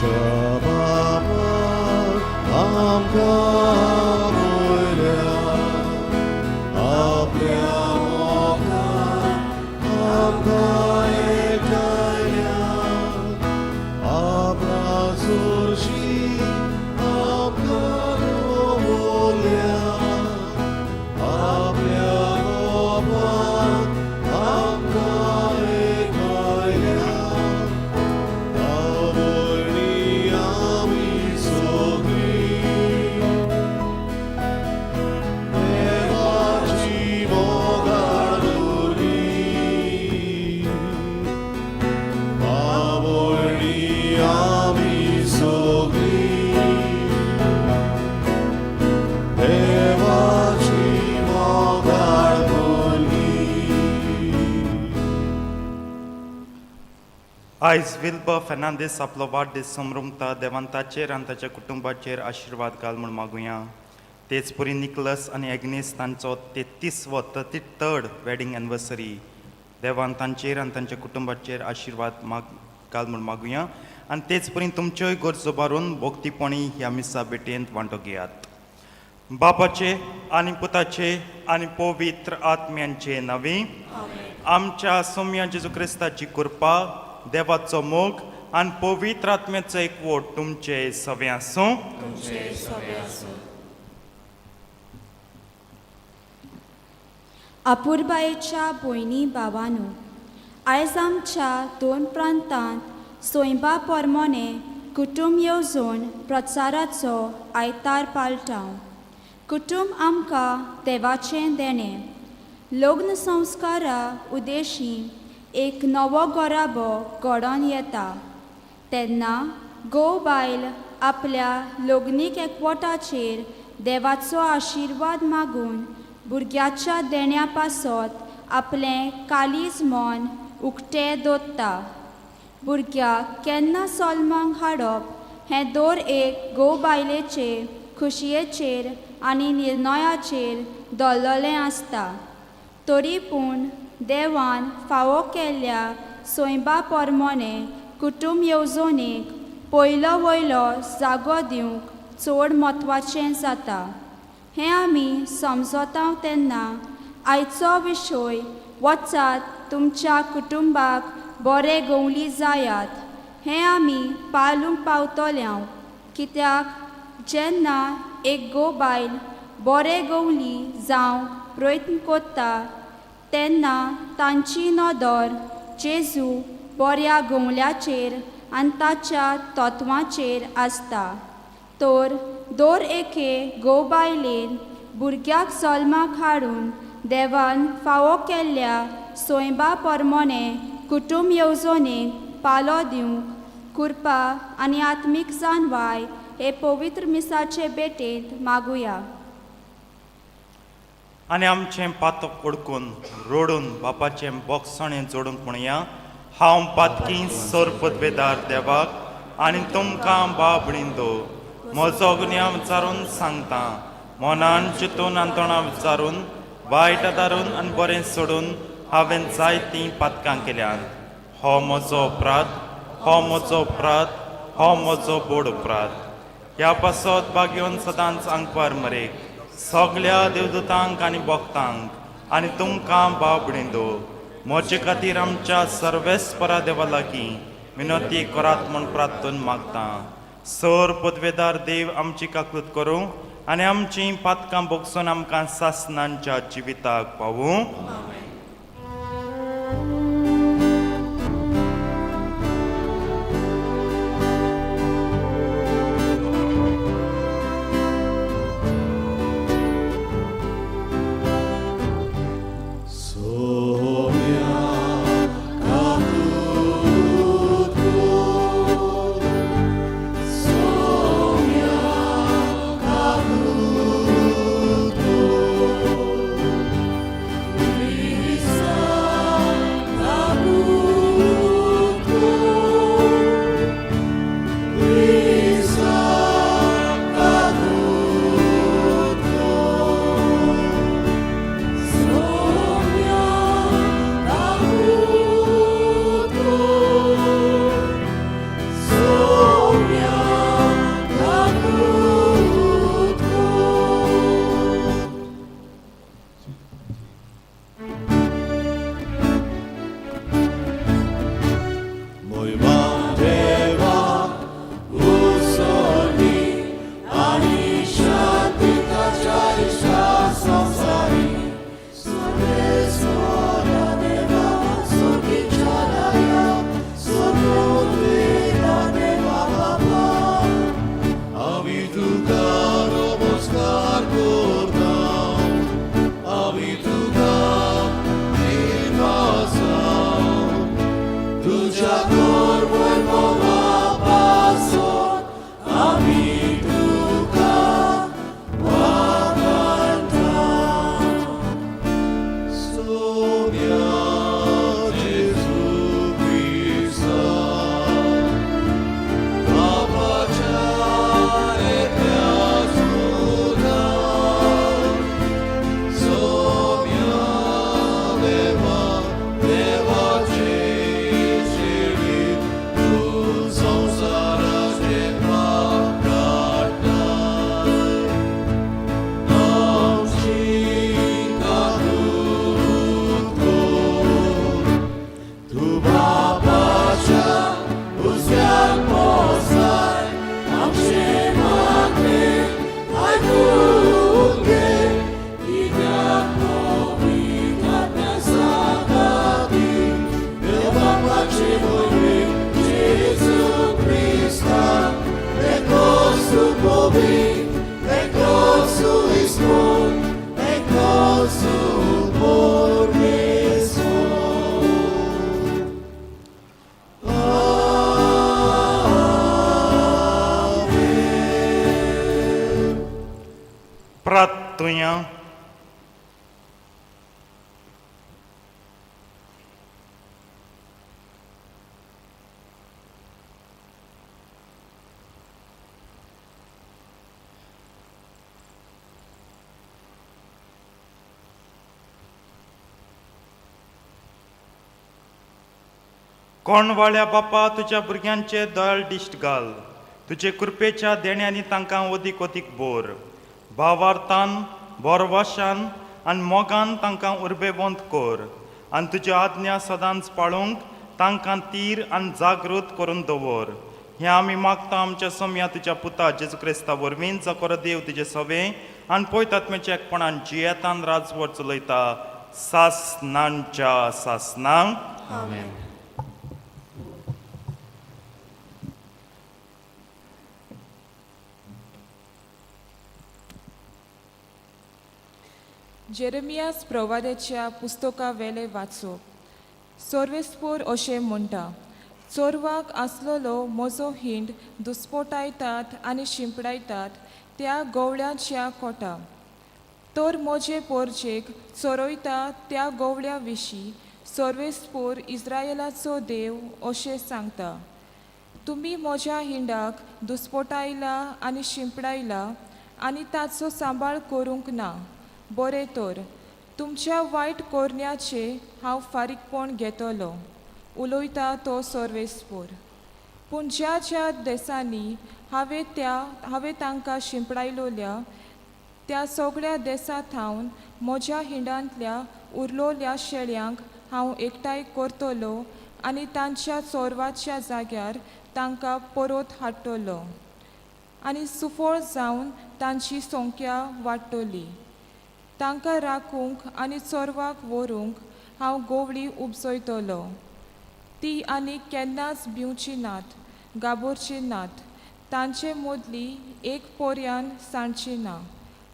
आमच्या बापाक आमकां आपयल्या, आपल्या मोगान आमकां एकठांयल्या, आपल्या सरशी आमकां दवरल्या, आपल्या मोगान आमकां एकठांयल्या. आवयनी आमी सगळीं देवाची मोगाळ भुरगीं. आवयनी आमी सगळीं देवाची मोगाळ भुरगीं. आयज विल्ब फेर्नांदीस आपलो वाडदीस समरमता. देवान ताचेर आनी ताच्या कुटुंबाचेर आशिर्वाद घाल म्हूण मागुया. तेच परी निकलस आनी एग्नीस तांचो 33वो 33rd wedding anniversary. देवान तांचेर आनी तांच्या कुटुंबाचेर आशिर्वाद माग घाल म्हूण मागुया. आनी तेच परी तुमच्योय गरजो बारून भोक्तीपणी ह्या मिसा भेटेंत वांटो घेयात. बापाचे आनी पुताचे आनी पवित्र आत्म्यांचे नांवी. आमच्या सोम्या जेजू क्रिस्ताची कृपा, देवाचो मोग आनी पवित्र आत्म्याचो एकवट तुमचे सवे आसूं. तुमचे सवे आसूं. अपुरबायेच्या भयणी भावानू, आयज आमच्या दोन प्रांतांत सोयंबा पोरमोने कुटुंब येवजण प्रचाराचो आयतार पाळटा. कुटुंब आमकां देवाचें देणें. लग्न संस्कारा उदेशी एक नवो घराबो घडोवन येता तेन्ना घोव बायल आपल्या लग्नीक एकवटाचेर देवाचो आशिर्वाद मागून भुरग्याच्या देण्या पासत आपलें कालीज मन उक्तें दवरता. भुरग्याक केन्ना सल्मांक हाडप हें दर एक घोव बायलेचे खुशयेचेर आनी निर्णयाचेर दवरलेलें आसता. तरी पूण देवान फावो केल्ल्या सोयंबा पोरमोने कुटुंब येवजणेक पयलो वयलो जागो दिवंक चड म्हत्वाचें जाता हें आमी समजता तेन्ना आयचो विशय वचात तुमच्या कुटुंबाक बरे गवली जायात हें आमी पालूंक पावतले. कित्याक जेन्ना एक गो बायल बरे गवली जावंक प्रयत्न करता तेन्ना तांची नदर जेजू बऱ्या गवल्याचेर आनी ताच्या तत्वांचेर आसता. तर दर एके घोव बायलेन भुरग्याक जल्माक हाडून देवान फावो केल्ल्या सोयंबा परमोने कुटुंब येवजणेक पालो दिवंक कृपा आनी आत्मीक जानवाय हे पवित्र मिसाचे भेटेंत मागुया. आनी आमचें पातक ओडकून रोडून बापाचें बोगसणें जोडूंक म्हणया. हांव पातकी सोरपदवेदार देवाक आनी तुमकां बाबणिंदो म्हजो गुन्यांव विचारून सांगता. मनान चिंतून आनी तोंडां विचारून, वायट आदारून आनी बरें सोडून हांवें जायतीं पातकां केल्यांत. हो म्हजो अपराध, हो म्हजो अपराध, हो म्हजो बोड अपराध. ह्या पासत बागेवन सदांच आंकवार मरेक, सगल्या देवदूतांक आनी भक्तांक आनी तुमकां बाबणिंदो म्हजे खातीर आमच्या सर्वेस्परा देवा लागीं विनंती करात म्हूण प्रार्थून मागता. सर पदवेदार देव आमची काकूत करूं आनी आमची पातकां भोगसून आमकां सासनांच्या जिविताक पावूं. सोम्या काकूत कर, सोम्या काकूत कर. प्रार्थुया. कोणवाळ्या बापा, तुज्या भुरग्यांचे दयाळ दिश्ट घाल. तुजे कृपेच्या देण्यांनी तांकां अदीक अदीक बोर भावार्थान, बोरवाशान आनी मोगान तांकां उर्बेवंत कर आनी तुज्यो आज्ञा सदांच पाळूंक तांकां तीर आनी जागृत करून दवर. हें आमी मागता आमच्या सोम्या तुज्या पुता जेजू क्रिस्ता वरवीं, जो देव तुजे सवे आनी पयतात्म्याच्या एकपणान जियेतान राजवट चलयता सासनांच्या सासनांक. आमेन. जेरमियास प्रवाद्याच्या पुस्तका वेले वाचप. सोर्वेस्पोर अशें म्हणटा, चोरवाक आसलेलो म्हजो हिंड दुस्पोटायतात आनी शिंपडायतात त्या गवळ्यांच्या कोटा. तर म्हजे पोरजेक चोरयता त्या गवळ्या विशीं सोर्वेस्पोर इस्रायलाचो देव अशें सांगता, तुमी म्हज्या हिंडाक दुस्पोटायला आनी शिंपडायला आनी ताचो सांबाळ करूंक ना. बरें तर, तुमच्या वायट कोरण्याचें हांव फारीकपण घेतलो, उलयता तो सर्वेस्पोर. पूण ज्या ज्या देसांनी हांवें तांकां शिंपडायलोल्या त्या सगळ्या देसां थावन म्हज्या हिंडांतल्या उरलोल्या शेळ्यांक हांव एकठांय करतलो आनी तांच्या चोरवाच्या जाग्यार तांकां परत हाडटलो आनी सुफळ जावन तांची संख्या वाडटली. तांकां राखूंक आनी चोरवाक व्हरूंक हांव गोवळी उपजयतलो. ती आनी केन्नाच भिवची नात, गाबोरची नात, तांचे मदली एक पोरयान सांडची ना,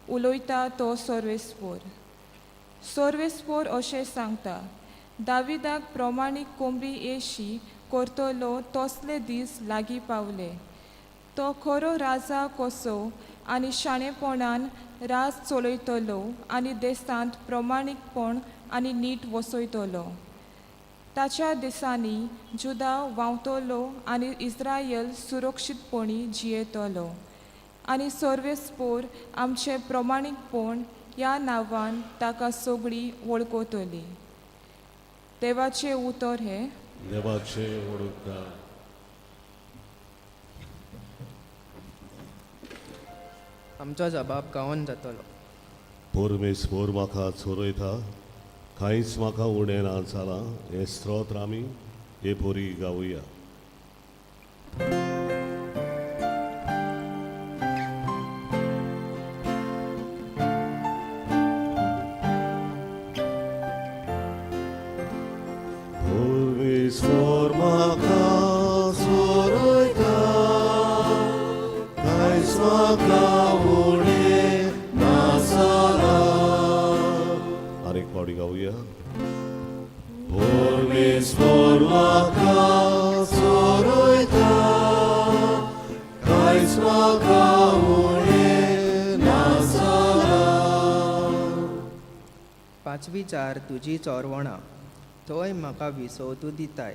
उलयता तो सर्वेस्पोर. सर्वेस्पोर अशें सांगता, दाविदाक प्रमाणीक कोंबरी येशी करतलो तसले दीस लागीं पावले. तो खरो राजा कसो आनी शाणेपणान राज चलयतलो आनी देसांत प्रमाणीकपण आनी नीट वसयतलो. ताच्या दिसांनी जुदा व्हांवतलो आनी इस्रायल सुरक्षीतपणी जियेतलो आनी सर्वेस्पोर आमचें प्रमाणीकपण ह्या नांवान ताका सगळीं वळखतली. देवाचें उतर हें. देवाचे वडूका. आमचो जबाब गावन जातलो. परमेश्वर म्हाका चोरयता, कांयच म्हाका उणें ना जालां. हें स्त्रोत्र आमी हे पोरी गावया. परमेश्वर म्हाका चोरयता, कांयच म्हाका उणें ना जालां. आनीक फावटी गावया. परमेश्वर म्हाका चोरयता, कांयच म्हाका उणें ना जालां. पांचवी चार तुजी चोरवणां, थंय म्हाका विसव तूं दिताय,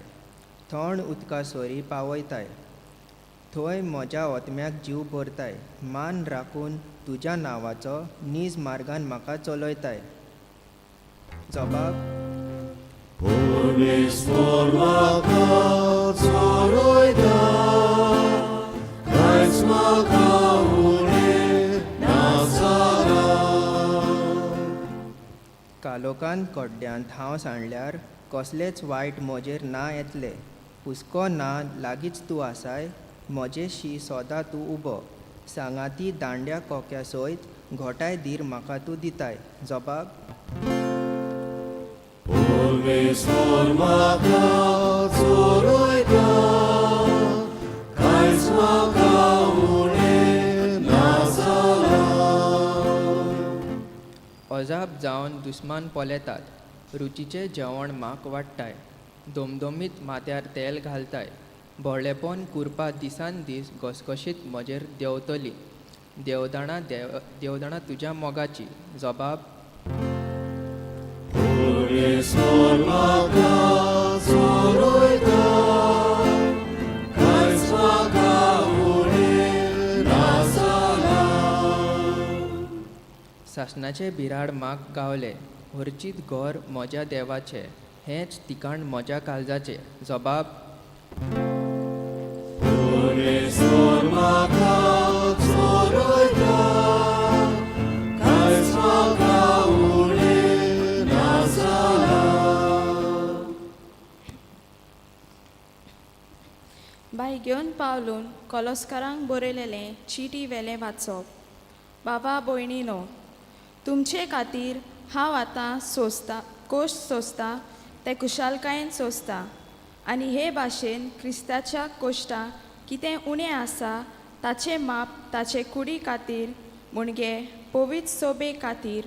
थंड उदका सरी पावयताय. थंय म्हज्या ओतम्याक जीव भरताय, मान राखून तुज्या नांवाचो नीज मार्गान म्हाका चलयताय. जबाब. परमेश्वर म्हाका चोरयता, कांयच म्हाका उणें ना जालां. कालोकान कड्ड्यांत हांव सांडल्यार कसलेंच वायट म्हजेर ना येतलें. हुस्को ना, लागींच तूं आसाय, म्हजेशी सदां तूं उबो. सांगाती दांड्या कोक्या सयत घोटाय धीर म्हाका तूं दिताय. जबाब. परमेश्वर म्हाका चोरयता, कांयच म्हाका उणें ना जालां. अजाप जावन दुस्मान पळयतात, रुचीचें जेवण म्हाक वाडटाय, दोमदोमीत माथ्यार तेल घालताय. भोळेपण कुरपा दिसान दीस घसघशीत म्हजेर देंवतली. देवदाणां देव देवदाणां तुज्या मोगाची जबाब. सासणाचें बिराड म्हाक गावलें, हरचीत घर म्हज्या देवाचें, हेंच ठिकाण म्हज्या काळजाचें जबाब. बाय घेवन पावलून कोलोस्कारांक बरयलेलें चिटी वेलें वाचप. बाबा भयणीनो, तुमचे खातीर हांव आतां सोंसता कोश सोंसता ते खुशालकायेन सोंसता आनी हे भाशेन क्रिस्ताच्या कोश्टां कितें उणें आसा ताचें माप ताचे कुडी खातीर म्हणजे पवित्र सोबे खातीर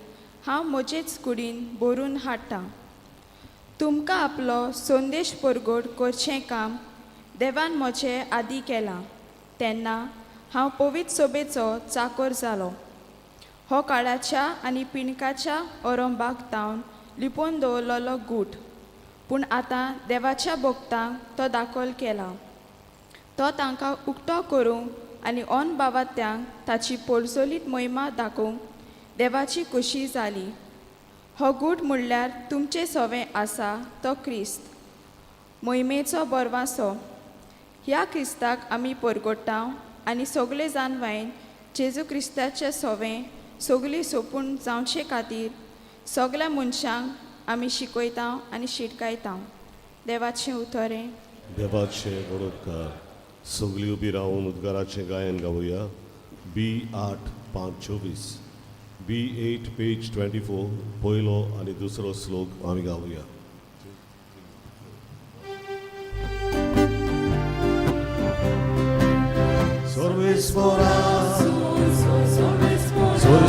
हांव म्हजेच कुडीन भरून हाडटां. तुमकां आपलो संदेश परगट करचें काम देवान म्हजें आदी केलां तेन्ना हांव पवित्र सोबेचो चाकर जालो. हो काळाच्या आनी पिणकाच्या ओरंबाक तावन लिपोवन दवरलेलो गूट, पूण आतां देवाच्या भक्तांक तो दाखल केला. तो तांकां उक्तो करूंक आनी ऑन बावात्यांक ताची पोरजोलीत महिमा दाखोवंक देवाची खोशी जाली. हो गूट म्हणल्यार तुमचें सवें आसा तो क्रिस्त मोहिमेचो बरवासो. ह्या क्रिस्ताक आमी परगोट्टा आनी सगळे जाणवायन जेजू क्रिस्ताचे सवें सगळीं सोंपून जावचे खातीर सगळ्या मनशांक आमी शिकयता आनी शिटकायता. देवाचें उतर हें. देवाचे व्हड उपकार. सगळीं उबी रावन उद्गाराचें गायन गावया. बी 8 5 24, बी 8 पेज 24, पयलो आनी दुसरो श्लोक आमी गावया. सर्वेस्परा, soy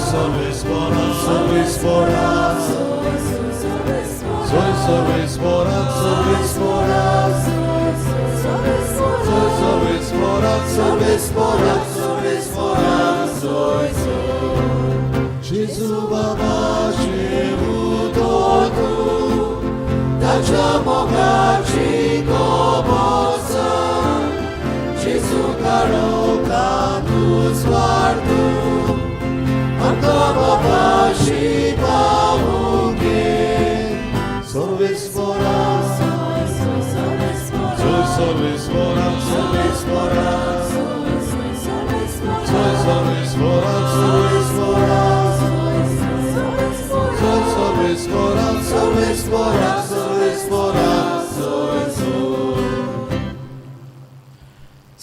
सर्वेस्परा, सर्वेस्परा, soy सर्वेस्परा, सर्वेस्परा, soy सर्वेस्परा, सर्वेस्परा, सर्वेस्परा, soy Gesù Baba Cevutotu, ताच्या मोगाची खबर Gesù काळोखांत स्वार्थू, आमकां बाबाशी पावूंक. सर्वेस्परा, soy सर्वेस्परा, सर्वेस्परा, soy सर्वेस्परा, सर्वेस्परा, soy सर्वेस्परा, सर्वेस्परा, सर्वेस्परा, soy soy.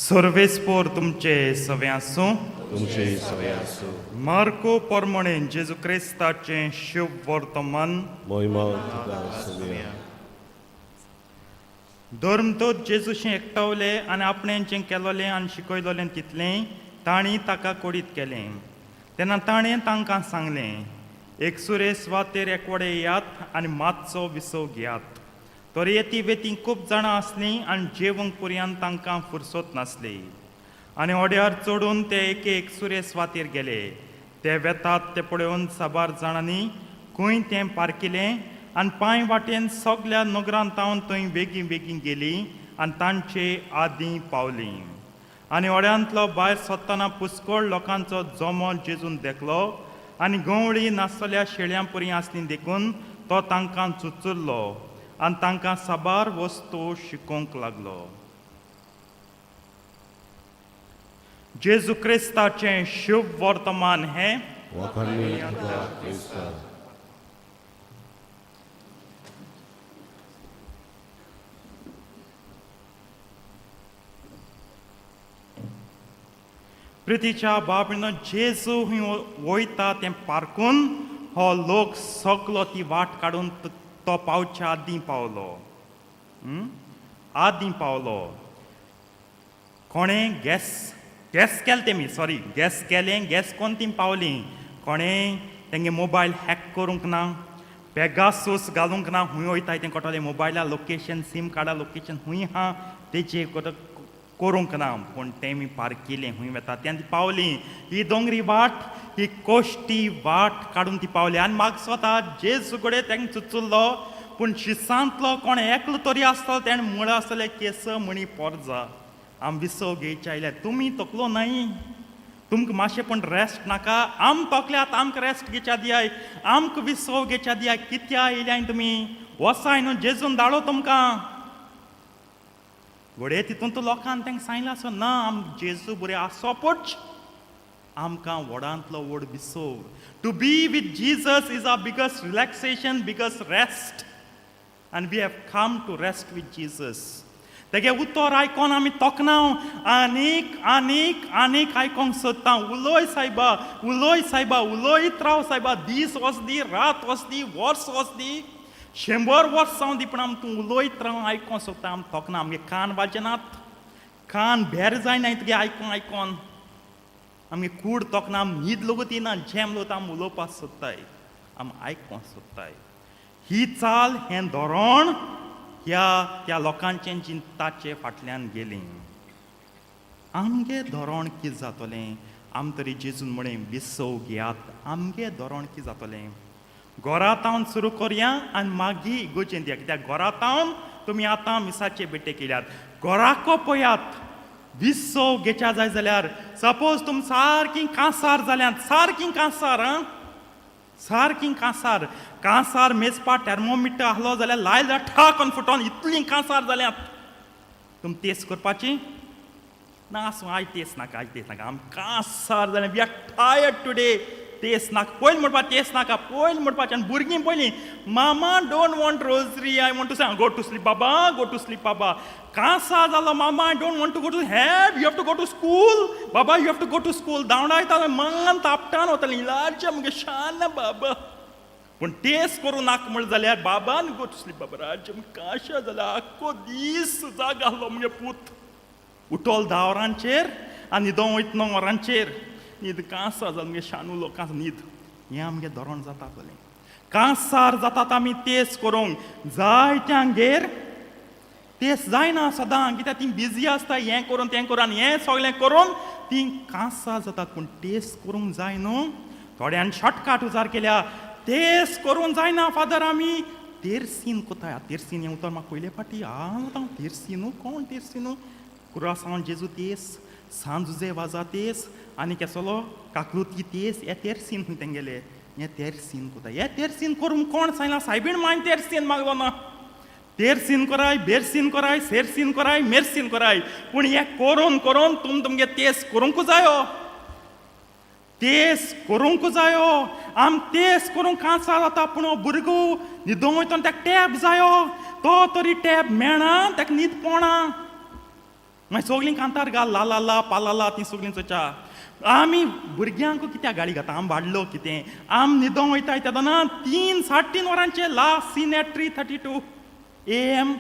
सर्वेस्पोर तुमचे सवें आसूं. तुमचे सगळे आसूं. मार्को परमणेन जेजू क्रिस्ताचें शुभ वर्तमान. महिमा तुका आसुया. धर्मदूत जेजूशें एकठावले आनी आपणें जें केलोलें आनी शिकयलोलें तितलें तांणी ताका कोडीत केलें. तेन्ना ताणें तांकां सांगलें, एक सुरे सुवातेर एकवडे येयात आनी मातसो विसव घेयात. तर येती वेती खूब जाणां आसलीं आनी जेवंक पुरयान तांकां फुरसत नासली. आनी ओड्यार चडून ते एके एकसुरे सुवातेर गेले. ते वेतात ते पळोवन साबार जाणांनी खंय तें पारकिलें आनी पांय वाटेन सगल्या नगरांत तावन थंय बेगीन बेगीन गेलीं आनी तांचे आदीं पावलीं. आनी ओड्यांतलो भायर सरतना पुस्कळ लोकांचो जमो जेजून देखलो आनी गंवळी नासतल्या शेळयां परी आसली देखून तो तांकां चुचुरलो आनी तांकां साबार वस्तू शिकोवंक लागलो. जेजू क्रिस्ताचें शुभ वर्तमान हें. वाखाणणी तुका क्रिस्ता. प्रितीच्या बाबीनो, जेजू हुंय वयता तें पारकून हो लोक सगलो ती वाट काडून तो पावच्या आदीं पावलो. आदीं पावलो. कोणें गॅस गॅस केलें तेमी, सॉरी, गॅस केलें, गॅस कोन्न ती पावलीं. कोणें तेंगे मोबायल हॅक करूंक ना, पेगासूस घालूंक ना, हुंय वयताय तें कळटलें. मोबायला लोकेशन, सीम कार्डा लोकेशन हुंय आहा तेजे करूंक ना पूण तेमी पारकिलें खूंय वेता तेन्ना ती पावली ही दोंगरी वाट ही कोश्टी वाट काडून ती पावली आनी म्हाका स्वता जेजू कडेन तांकां चुचुल्लो पूण शिसांतलो कोण एकलो तरी आसतलो तेणें म्हळां आसतलें केस म्हणी पोरजा आम विसव घेवचे आयल्या तुमी तकलो न्हय तुमकां मातशें पण रेस्ट नाका आम तकल्यात आमकां रेस्ट घेवच्या दियाय आमकां विसव घेवच्या दियाय कित्या आयल्याय तुमी वसाय न्हू जेजून धाडो तुमकां घडये तितून तो लोकांक तांकां सांगलें आसो ना आम जेजू बरें आसोपच आमकां व्हडांतलो व्हड विसव. To be with Jesus is our biggest relaxation, biggest rest, आनी we have come to rest with Jesus. तेगे उतर आयकोन आमी तोखणाव आनीक आनीक आनीक आयकोंक सोदता. उलोय सायबा, उलोय सायबा, उलोयत राव सायबा. दीस वच दी, रात वच दी, वर्स वच दी, 100 वर्स जावं दी, पूण आम तूं उलोयत राव आयकोंक सोदता. आम तोखना आमगे कान वाजेनात, कान भेर जायना तुगे आयकोन आयकोन. आमगे कूड तोखना, आम न्हीद लोगूत येना, जेम लोगूत आम उलोवपाक सोदताय, आम आयकोंक सोदताय. ही चाल, हें धोरण ह्या त्या लोकांचें चिंताचे फाटल्यान गेलीं. आमगे धोरण कितें जातलें? आम तरी जेजून म्हळें विसव घेयात. आमगे धोरण कितें जातलें? घरातावन सुरू करया आनी मागीर इगोर्जेंत या, कित्याक घरातावन तुमी आतां मिसाचे भेटे केल्यात. घराको पळयात. विसव घेवच्या जाय जाल्यार सपोज तुम सारकी कांसार जाल्यात, सारकी कांसार, आं, सारकी कांसार. कांसार मेजपा थॅर्मोमिटर आहलो जाल्यार लायल्यार ठाक फुटोन इतली कांसार जाल्यात. तुम तेस करपाची ना? आसूं, आयज तेस नाका, आयज तेस नाका. आम कांसार जालें, we are tired today. तेस नाका पयलीं म्हणपा, तेस नाका पयलीं म्हणपाचें. आनी भुरगीं पयलीं, मामा, don't want rosary, I want to go to sleep Baba, go to sleep बाबा. कांसार जालो मामा, I don't want to go to have, you have to go to school Baba, you have to go to school. धांवडायता, मान तापटान वतालीं, इलाज मुगे शान बाबा. पूण तेस करूं नाका म्हणलें जाल्यार बाबान गो टू स्लीप बाबा. राज्य काशा जाल्यार आख्खो दीस जाग आहलो मुगे पूत. उठोल 10 वरांचेर आनी न्हिदों वयता 9 वरांचेर. न्हीद कांसार जाल मुगे शाणूलो, कांस न्हीद. हें आमगे धोरण जाता जालें. कांसार जातात आमी तेस करूंक. जायत्यांगेर तेस जायना सदां, कित्याक ती बिजी आसता हें करून तें करून, आनी हें सगळें करून ती कांसार जातात. पूण तेस करूंक जाय न्हू. थोड्यान शॉर्टकट उजार केल्या. तेस करूंक जायना फादर, आमी तेरसीन कोताय. तेरसीन हें उतर म्हाका पयले फाटी आतां. तेरसीनू कोण तेरसीनू? कुरासांव जेजू तेस, सान जुजे वाजा तेस, आनी केसलो काकलुती तेस. हे तेरसीन खंय तेंगेले? हें तेरसीन कोता. हे तेरसीन करूंक कोण सांगला? सायबीण मायन तेरसीन मागलो ना. तेरसीन कराय, बेरसीन कराय, सेरसीन कराय, मेरसीन कराय, पूण हें करून करून तुम तुमगे तेस करूंक जायो, तेस करूंक जायो. आम तेस करूंक कांसार जाता, पूण हो भुरगो न्हिदोंक वयता ताका टॅब जायो. तो तरी टॅब मेळना, ताका न्हीद पोणा. मागीर सगळीं कांतार घाल, ला ला ला पाला ला, ती सगळीं चोच्या. आमी भुरग्यांक कित्याक गाळी घाता? आम वाडलो कितें? आम न्हिदोंक वयताय तेदोना 3 3.5 वरांचे. Last seen at 3:32 AM,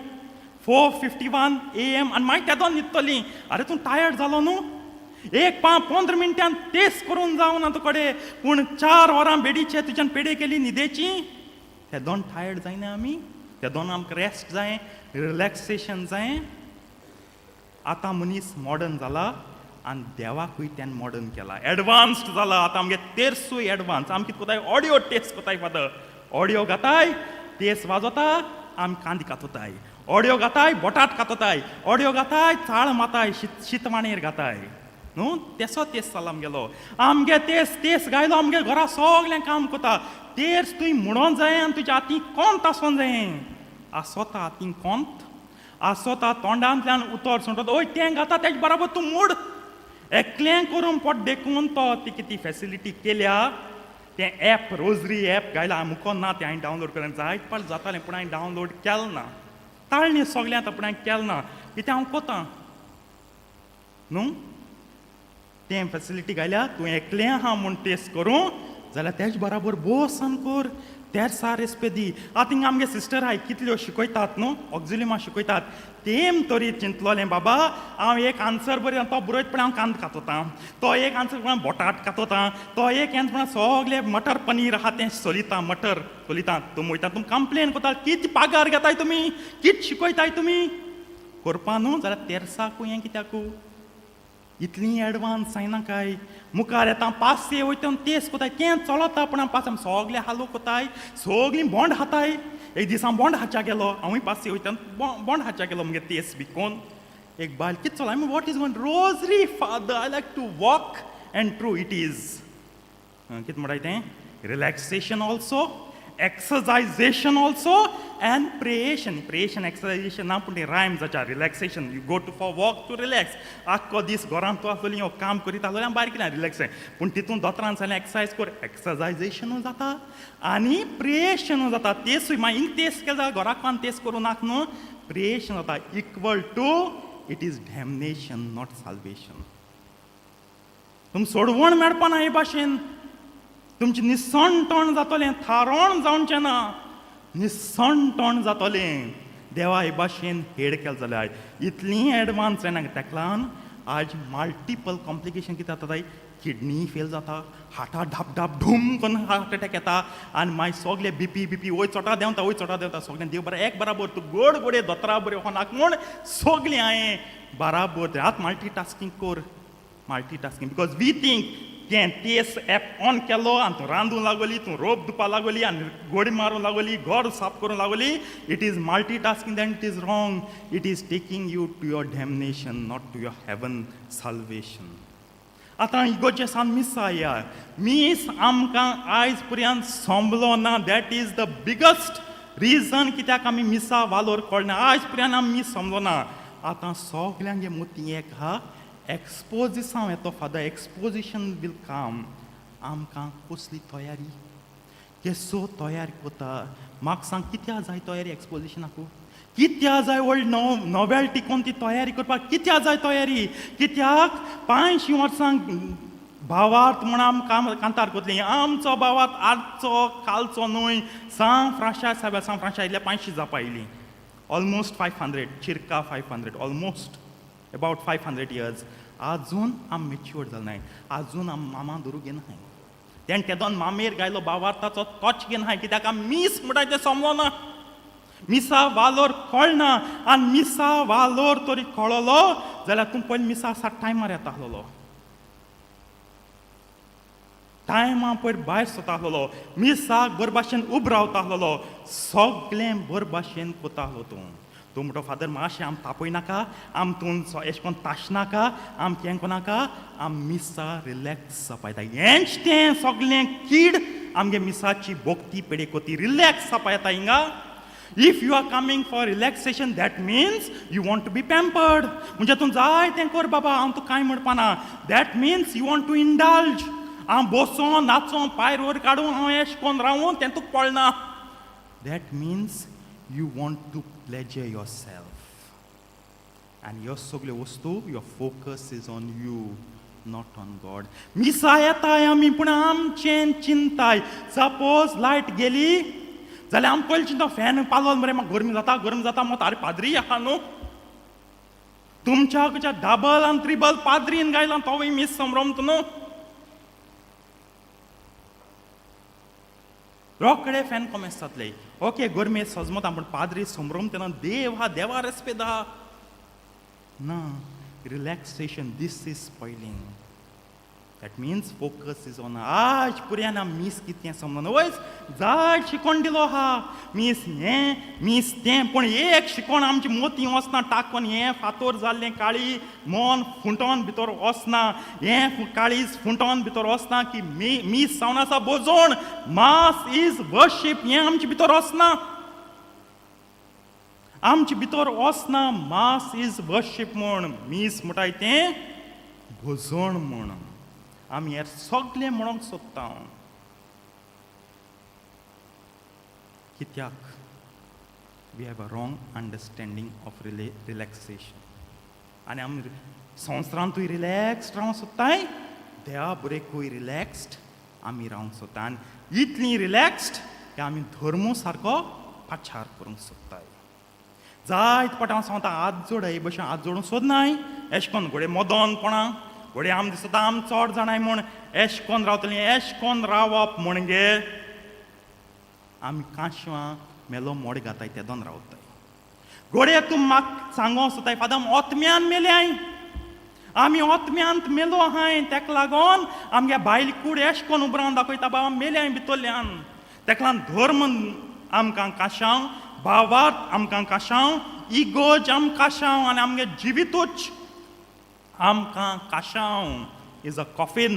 4:51 AM, आनी मागीर तेदोन न्हिदतलीं. अरे, तूं टायर्ड जालो न्हू? एक 15 मिनटान तेस करून जावना तुकडे, पूण 4 वरां बेडीचे तुज्यान पेडे केली न्हिदेची. तेदोन टायर्ड जायना आमी? तेदोन आमकां रेस्ट जाय, रिलॅक्सेशन जाय. आतां मनीस मॉडर्न जाला आनी देवाकूय त्यान मॉडर्न केला, एडवान्स्ड जाला. आतां आमगे तेर्सूय एडवान्स. आम कितें कोताय? ऑडियो टेस्ट कोताय फादर. ऑडियो घाताय, तेस वाजोता, आमी कांदे कातोताय. ऑडियो घाताय, बोटाट कातोताय. ऑडियो घाताय, चाळ माताय, शीत शीतमाणेर घाताय न्हू. तेसो तेस जाला आमगेलो. आमगे तेस तेस गायलो, आमगे घरा सगळें काम कोता. तेर्स तुवें म्हणोन जाय आनी तुज्या हाती कोंत आसोन जाय. आसोता हातीन कोंत आसोता, तोंडांतल्यान उतर सोडटा, ओय तें घाता तेज बराबर तूं मूड एकलें करून पोट. देखून तो ती कितें फॅसिलिटी केल्या, तें एप, रोजरी एप गायला. मुको ना तें हांवें डावनलोड करून जायत पाट जातालें, पूण हांवें डावनलोड केलें ना. ताळणी सगळें आतां, पूण हांवें केलें ना. कितें हांव कोतां न्हू? तें फॅसिलिटी घाल्या, तूं एकलें आहा म्हूण टेस्ट करूं जाल्यार तेज बराबर बोसान कर. तेर्सा रेस्पेदी. आतां हिंगा आमगे सिस्टर आहाय, कितल्यो शिकयतात न्हू, ऑक्झिलिमा शिकयतात. तेम तरी चिंतलोलें बाबा, हांव एक आन्सर बरयता, तो बरयत पण हांव कांद कातोतां, तो एक आन्सर पण बोटाट कातोतां, तो एक आन्सर पण सगळे मटर पनीर आहा तें सोलिता, मटर सोलिता. तुमी वयता, तुमी कंप्लेन करता, कितें पागार घेताय तुमी, कितें शिकयताय तुमी? कोरपा न्हू जाल्यार तेर्साकू हें कित्याकू इतली एडवान्स जायना काय मुखार येता पासये वयता तेस कोताय तें चलता पूण आमी पास आमी सगळे हालो कोताय सगळीं बोंड हाताय. एक दीस हांव बोंड हाच्या गेलो, हांवूय पासये वयता बोंड हाच्या गेलो मुगे तेस विकोन. एक बायल कितें चल, I what is one rosary father, I like to walk and true it is कितें म्हणटाय तें relaxation also, exercisation also and prayation. Prayation exercisation ना पूण तें रायम जाता. Relaxation, you go to for walk to relax. आख्खो दीस घरांत तूं आसतली हो काम करीत आसतली आनी भायर कितें रिलॅक्स. पूण तितून दोतोरान सांगलें एक्सरसायज कर, एक्सरसायजेशनूय जाता आनी प्रेयेशनूय जाता. तेसूय मागीर हिंग तेस केलें जाल्यार घराक पान तेस करूं नाका न्हू, प्रेयेशन जाता. Equal to it is damnation not salvation. तुम सोडवण मेळपा ना हे भाशेन, तुमचें निसणटण जातलें, थारोण जावचें ना, निसणटण जातलें. देवा हे भाशेन हेड केलें जाल्यार इतली एडवान्स जायना. ताका लागून आज मल्टिपल कॉम्प्लिकेशन कितें जाता, किडनी फेल जाता, हार्टा धाप धाप ढूम करून हार्ट एटॅक येता आनी मागीर सगळे बीपी बीपी वयर चोटा देंवता, वयर चोटा देंवता. सगळें देव बरें एक बराबर तूं गोड गोडे दोतोरा बरें वचनाक म्हूण सगळें हांवें बराबर. आतां मल्टी टास्कींग कर, multi tasking because we think तें तेस एप ऑन केलो आनी तूं रांदूंक लागली, तूं रोप धुवपा लागली आनी गोडी मारूंक लागली, घर साफ करूंक लागली. It is multi tasking, then it is wrong. It is taking you to your damnation, not to your heaven salvation. आतां इगोर्जे सान मिसा या मीस आमकां आयज पर्यंत सोंपलो ना. That is the biggest reason कित्याक आमी मिसा वालोर कळना. आयज पर्यंत आमी मीस समजलो ना. आतां सगल्यांगे मोती एक आहा, एक्सपोजिसांव येतो फादर, एक्सपोजिशन वील काम. आमकां कसली तयारी, केसो तयार कोता म्हाका सांग, कित्या जाय तयारी एक्सपोजिशनाकू? कित्या जाय व्हड नोवेल्टी कोण ती तयारी करपाक कित्या जाय तयारी? कित्याक 500 वर्सां भावार्थ म्हूण आमकां कांतार कोतली. आमचो भावार्थ आजचो कालचो न्हय. सांग फ्रांशा सायबा, सांग फ्रांशा इतल्या 500 जापा आयली, ऑलमोस्ट 500, चिरका 500, ऑलमोस्ट अबावट 500 इयर्स. आजून आम मेच्युअर्ड जाल नाय, आजून आम मामा धरूं घेनाय. तेणें तेदोन मामेर गायलो भावार्थाचो तोच घेनाय. कित्याक आमी मीस म्हणटा तें समजो ना, मिसा वालोर कळना. आनी मिसा वालोर तरी कळलो जाल्यार तूं पयलीं मिसा आसा टायमार येता आसलेलो, टायमा पयर भायर सरता आसलेलो, मिसाक बरे भाशेन उब रावता आसलेलो, सगळें बरे भाशेन कोता आसलो तूं. तूं म्हणटा फादर मातशें आम तापय नाका, आम तूं एशें कोन्न ताशनाका, आम तें कोनाका, आम मिसा रिलॅक्स जावपा येता. हेंच तें सगळें कीड आमगे मिसाची भोक्ती पेडे कोती रिलॅक्स जावपा येता हिंगा. If you are coming for relaxation, that means you want to be pampered. म्हणजे तूं जाय तें कर बाबा, हांव तुका कांय म्हणपाना. That means you want to indulge. हांव बसों नाचों पायर वयर काडूं हांव एश कोन्न रावूं तें तुका पळना. That means you want to pleasure yourself. आनी ह्यो सगल्यो वस्तू, your focus is on you, not on God. मिसा येताय आमी पूण आमचें चिंताय. सपोज लायट गेली जाल्यार आमी पयलीं चिंता फॅन पालोल मरे, म्हाका गरमी जाता, गरम जाता मत. आरे पाद्री आहा न्हू तुमच्या खंयच्या डबल आनी त्रिबल पाद्रीन गायला तोवूय मीस समरमता न्हू. रोकडे फॅन कोमेस जातले. ओके गरमे सजमता पूण पाद्री समरम तेन्ना देव हा, देवा रेस्पेद आहा ना. Relaxation, this is spoiling. That means focus is on. आज पुऱ्यान आमी मीस कितें समजना. वयच जाय शिकोण दिलो आहा, मीस हें मीस तें, पूण एक शिकोण आमची मोती वचना टाकोन. हें फातोर जाल्लें काळी मन फुंटोन भितर वचना, हें काळीज फुंटोन भितर वचना की मीस जावन आसा बोजोण, मास is worship, हें आमचे भितर वचना, आमचे भितर वचना. मास is worship म्हूण मीस म्हणटाय तें भोजण म्हूण आमी हें सगळें म्हणूंक सोदता. कित्याक we have a wrong understanding of relaxation. आनी आमी संवसारांतूय रिलॅक्स्ड रावंक सोदताय, देवा बरेकूय रिलॅक्स्ड आमी रावंक सोदता. आनी इतली रिलॅक्स्ड की आमी धर्मू सारको पाचार करूंक सोदताय. जायत पट हांव सांगता हात जोड हे भशेन हात जोडूंक सोदनाय. एश कोन्न घोडये मदोन कोणा घोडये आम दिसता आम चड जाणाय म्हूण एश कोन्न रावतलीं. एश कोन्न रावप म्हणगे आमी कांशवां मेलो मोड घाताय तेदोन रावताय. घोडये तूं म्हाका सांगो सोताय फादर ओतम्यान मेल्याय, आमी ओतम्यांत मेलो आहाय, तेका लागोन आमगे बायल कूड एश कोन उबरावन दाखयता बाबा मेल्याय भितरल्यान. तेका लागून धर्म आमकां काशांव, भावार्थ आमकां काशांव, इगोज आमकां काशांव आनी आमगे जिवितूच आमकां काशांव is a coffin.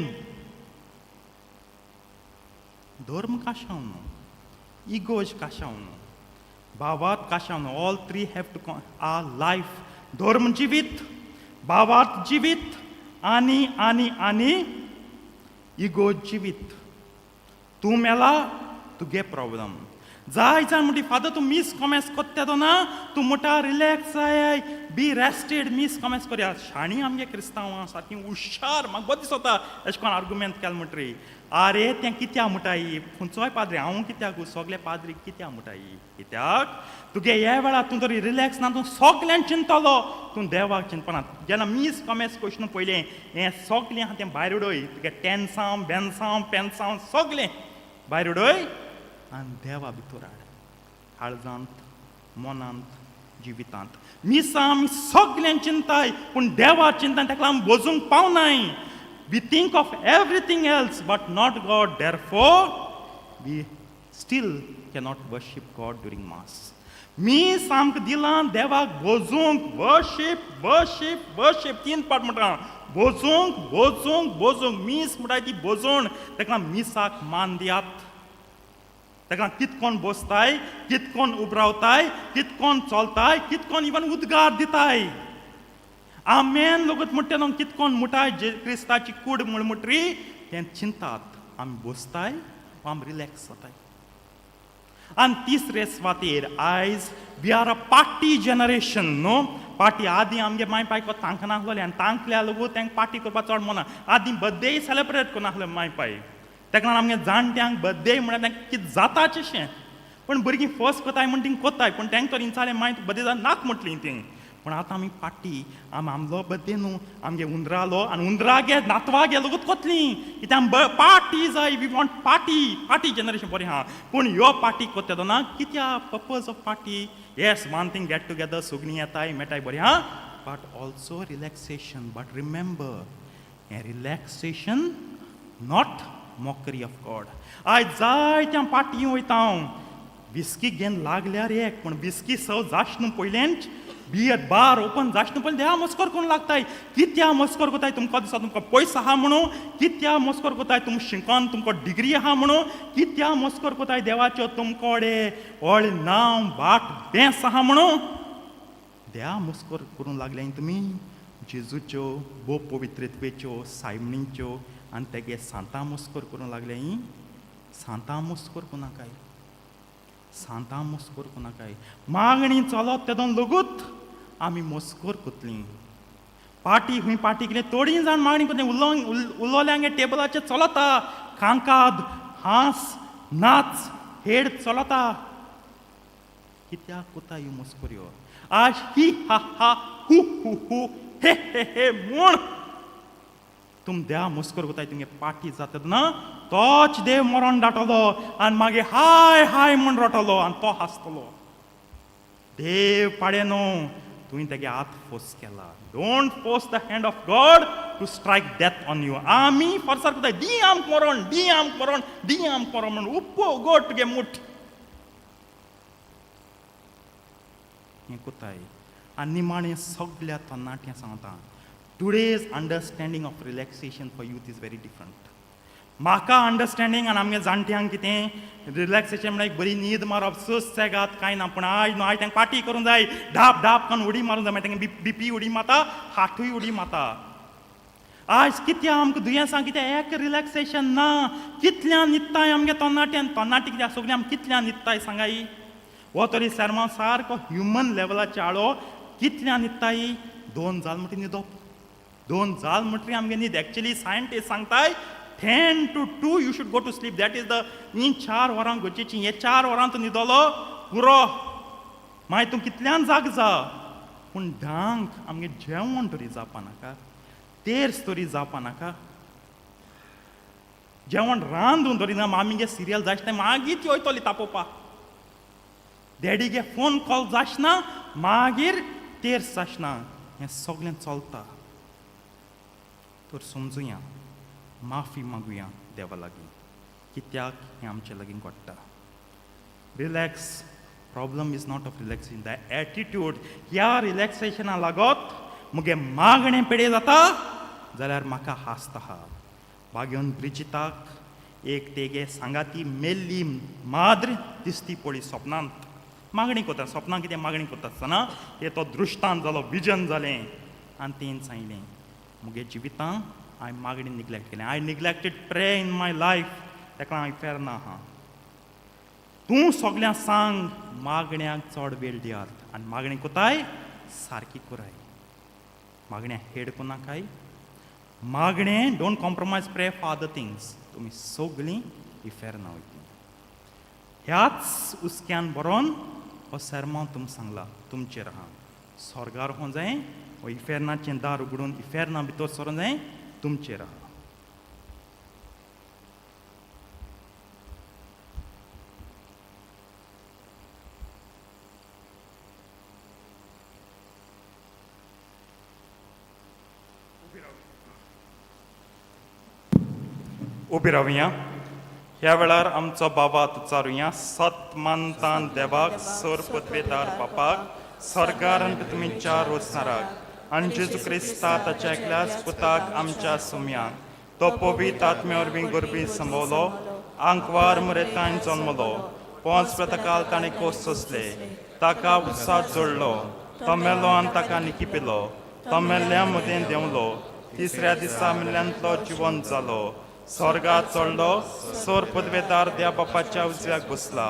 धर्म काशांव न्हू, इगोज काशांव न्हू, भावार्थ काशांव न्हू. All three have to our life. धर्म जिवीत, भावार्थ जिवीत आनी आनी आनी इगोज जिवीत. तूं मेला तुगे प्रॉब्लम. जाय जाय म्हणटी फादर तूं मीस कॉमेस कोत्ता तो ना, तूं म्हणटा रिलॅक्स जाय, बी रेस्टेड, मीस कॉमेस करया. शाणी आमगे क्रिस्तांवां सारकी हुशार, म्हाका बरें दिसता एशें कोन्न आर्गुमेंत केलें म्हणटरी. आरे तें कित्याक म्हणटाय खंयचोय पाद्री, हांव कित्याक सगळे पाद्री कित्याक म्हणटाय? कित्याक तुगे ह्या वेळार तूं तरी रिलॅक्स ना, तूं सगल्यांक चिंततलो, तूं देवाक चिंतपना. जेन्ना मीस कॉमेस कोश न्हू पयलें हें सगलें आहा तें भायर उडय, तुगे टेन्सांव बेन्सांव पेन्सांव सगलें भायर उडय आनी देवा भितर हाड, काळजांत मनांत जिवितांत. मिसां आमी सगळ्यां चिंताय पूण देवा चिंताय, ताका लागून वचूंक पावनाय. We think of everything else but not God, therefore we still cannot worship God during mass. मीस आमकां दिलां देवाक वचूंक, वर्शीप वर्शीप वर्शीप. तीन पाट म्हणटा, वचूंक वचूंक वचूंक. मीस म्हणटा ती भोजूण, ताका मिसाक मान दियात. ताका कितकोन बसताय, कितकोन उबरावताय, कितकोन चलताय, कितकोन इवन उद्गार दिताय, आमेन लोकत म्हणटा न्हू, कितकोन मुटाय जे क्रिस्ताची कूड म्हूण मुटरी तें चिंतात. आमी बसताय वा आमी रिलॅक्स जाताय. आनी तिसरे सुवातेर आयज we are a party generation न्हू. पार्टी आदीं आमगे माय पाय तांकनासलोले आनी तांकल्या लोगू तांकां पार्टी करपाक चड मना. आदीं बर्थडेय सेलेब्रेट करनासले माय पाय, ताका लागून आमगे जाणट्यांक बर्थडे म्हळ्यार तांकां कितें जाताचें शें. पूण भुरगीं फर्स्ट कोताय म्हण तीं कोत्ताय, पूण तांकां तर इंचालें माय बर्थडे जाल्यार नाक म्हटलीं तीं. पूण आतां आमी पार्टी, आमी आमलो बर्थडे न्हू, आमगे उंदरालो आनी उंदरागे नातवागे लोकूच कोतलीं, कित्याक आमी पार्टी जाय. We want party, party generation बरें आहा. पूण ह्यो पार्टी कोत्ता तेन्ना कित्या purpose of party? Yes, one thing, get together, सगळीं येताय मेळटाय, बरें आहा, but also relaxation. But remember, हें relaxation not mockery of God. आयज जायत्या पार्टी वयता हांव, विस्की घेवन लागल्यार एक, पूण विस्की सर्व जाश न्हू पयलेंच, बियर बार ओपन जाश न्हू पयलें देवा मस्कर करूंक लागताय. कित्या मस्कर कोताय? तुमकां दिसता तुमकां पयसो आहा म्हणून? कित्या मस्कर कोताय? तुम शिकोन तुमकां डिग्री आहा म्हणून? कित्या मस्कर कोताय देवाच्यो? तुमकोडे व्हडलें नांव बाट बेंस आहा म्हणून देवा मस्कर करूंक लागले तुमी? जेजूच्यो, भोव पवित्रत्वेच्यो, सायमणीच्यो आनी तेगे सांतां मस्कर करूंक लागले. सांतां मस्कर करूं नाकाय, सांतां मस्कर करूं नाकाय. मागणी चलत तेदोन लोगूत आमी मस्कर कोतली. पार्टी खंय पार्टी कितें थोडीं जाण मागणी कोतली, उलो उलोल्यांगे टेबलाचेर चलता कांकाद, हांस, नाच, हेड चलता. कित्याक कोता ह्यो मस्कऱ्यो? आज ही हा हा, हु हु हु, हे हे हे म्हूण तुम देवा मस्कर कोताय. तुमगे पार्टी जाता ना, तोच देव मरण दाटलो आनी मागीर हाय हाय म्हूण रडटलो आनी तो हांसतलो. देव पाडे न्हू, तुवें तेगे हात फोर्स केला. Don't force the hand of God to strike death on you. आमी फोर्सार कोताय, दी आमकां मरण, दी आमकां मरण, दी आमकां मरण म्हणून. उप्पो गोट तुगे मुठ हें कोताय. आनी निमाणें सगल्या तरणाट्यां सांगता, today's understanding of relaxation for youth is very different. म्हाका अंडरस्टँडींग आनी आमगे जाणट्यांक कितें रिलॅक्सेशन म्हळ्यार एक बरी न्हीद मारप, सुसेगाद, कांय ना. पूण आयज न्हू, आयज तांकां पार्टी करूंक जाय, धाप धाप करून उडी मारूंक जाय, मागीर तांकां बीपी उडी मारता, हार्टूय उडी मारता. आयज कित्याक आमकां दुयेंसां? कित्याक एक रिलॅक्सेशन ना. कितल्या न्हिदताय आमगे तरणाट्यान? तरणाटी कित्याक सगळीं आमी कितल्या न्हिदताय सांगाय? हो तरी सेर्मांव सारको ह्युमन लेवलाचे हाडो. कितल्या न्हिदताय? 2 जाल म्हणटी न्हिदप, 2 जाल म्हणटरी आमगे न्हीद. एक्चुली सायंटिस्ट सांगताय 1:50 you should go to sleep. That is the ही 4 वरां गरजेची. हे 4 वरां तूं न्हिदलो पुरो, मागीर तूं कितल्यान जाग जा. पूण 10क आमगे जेवण तरी जावपा नाका, तेर्स तरी जावपा नाका, जेवण रांदून तरी ना. मामीगे सिरियल जायच मागीर ती वयतली तापोवपा, डॅडीगे फोन कॉल जायना. मागीर तेर सासणां हें सगळें चलता. तर समजुया, माफी मागुया देवा लागीं, कित्याक हें आमचे लागीं घडटा. Relax, problem is not of relaxation, the attitude. ह्या रिलॅक्सेशना लागत मुगे मागणें पेडे जाता जाल्यार म्हाका हांसता आहा. बागेवन ब्रिजिताक एक तेगे सांगाती मेल्ली माद्र दिसती पळय सपनांत. मागणी करता सपनां, कितें मागणी करता आसतना ते तो दृश्टांत जालो, विजन जालें आनी तेणें सांगलें, मुगे जिवितां हांवें मागणी निग्लेक्ट केलें, I neglected pray in my life, ताका हांव इफेर्ना आहा. तूं सगळ्यांक सांग, मागण्याक चड वेळ दियात आनी मागणी कोताय सारकी कराय, मागण्या हेड कोनाकाय, मागणें don't compromise pray for other things, तुमी सगळीं इफेर्ना वयतलीं. ह्याच हुस्क्यान बरोवन हो सेर्मांव तुमकां सांगला, तुमचेर आहा, स्वर्गार वचों जाय वो इफेर्नाचें दार उगडून इफेर्ना भितर सरों जाय, तुमचेर आहा. उबी रावया. ह्या वेळार आमचो बाबा तुचारुया. सत मानतान देवाक, सोर पदवेदार बापाक, स्वर्गार आनी पृथ्वीच्या रोजनाराक, आनी जेजू क्रिस्ता ताच्या एकल्याच पुताक आमच्या सुम्याक, तो पवित्र आत्म्या वरवीं गोरबी संभवलो, आंकवार मुरेतान जन्मलो, पोंच प्रतकाल ताणें कोस सोंसले, ताका उत्साह जोडलो, तो मेलो आनी ताका निकिपिलो, तो मेल्ल्या मदें देंवलो, तिसऱ्या दिसा मेल्ल्यांतलो जिवंत जालो, स्वर्गात चडलो, सोर पदवेदार द्या बापाच्या उजव्याक बसला,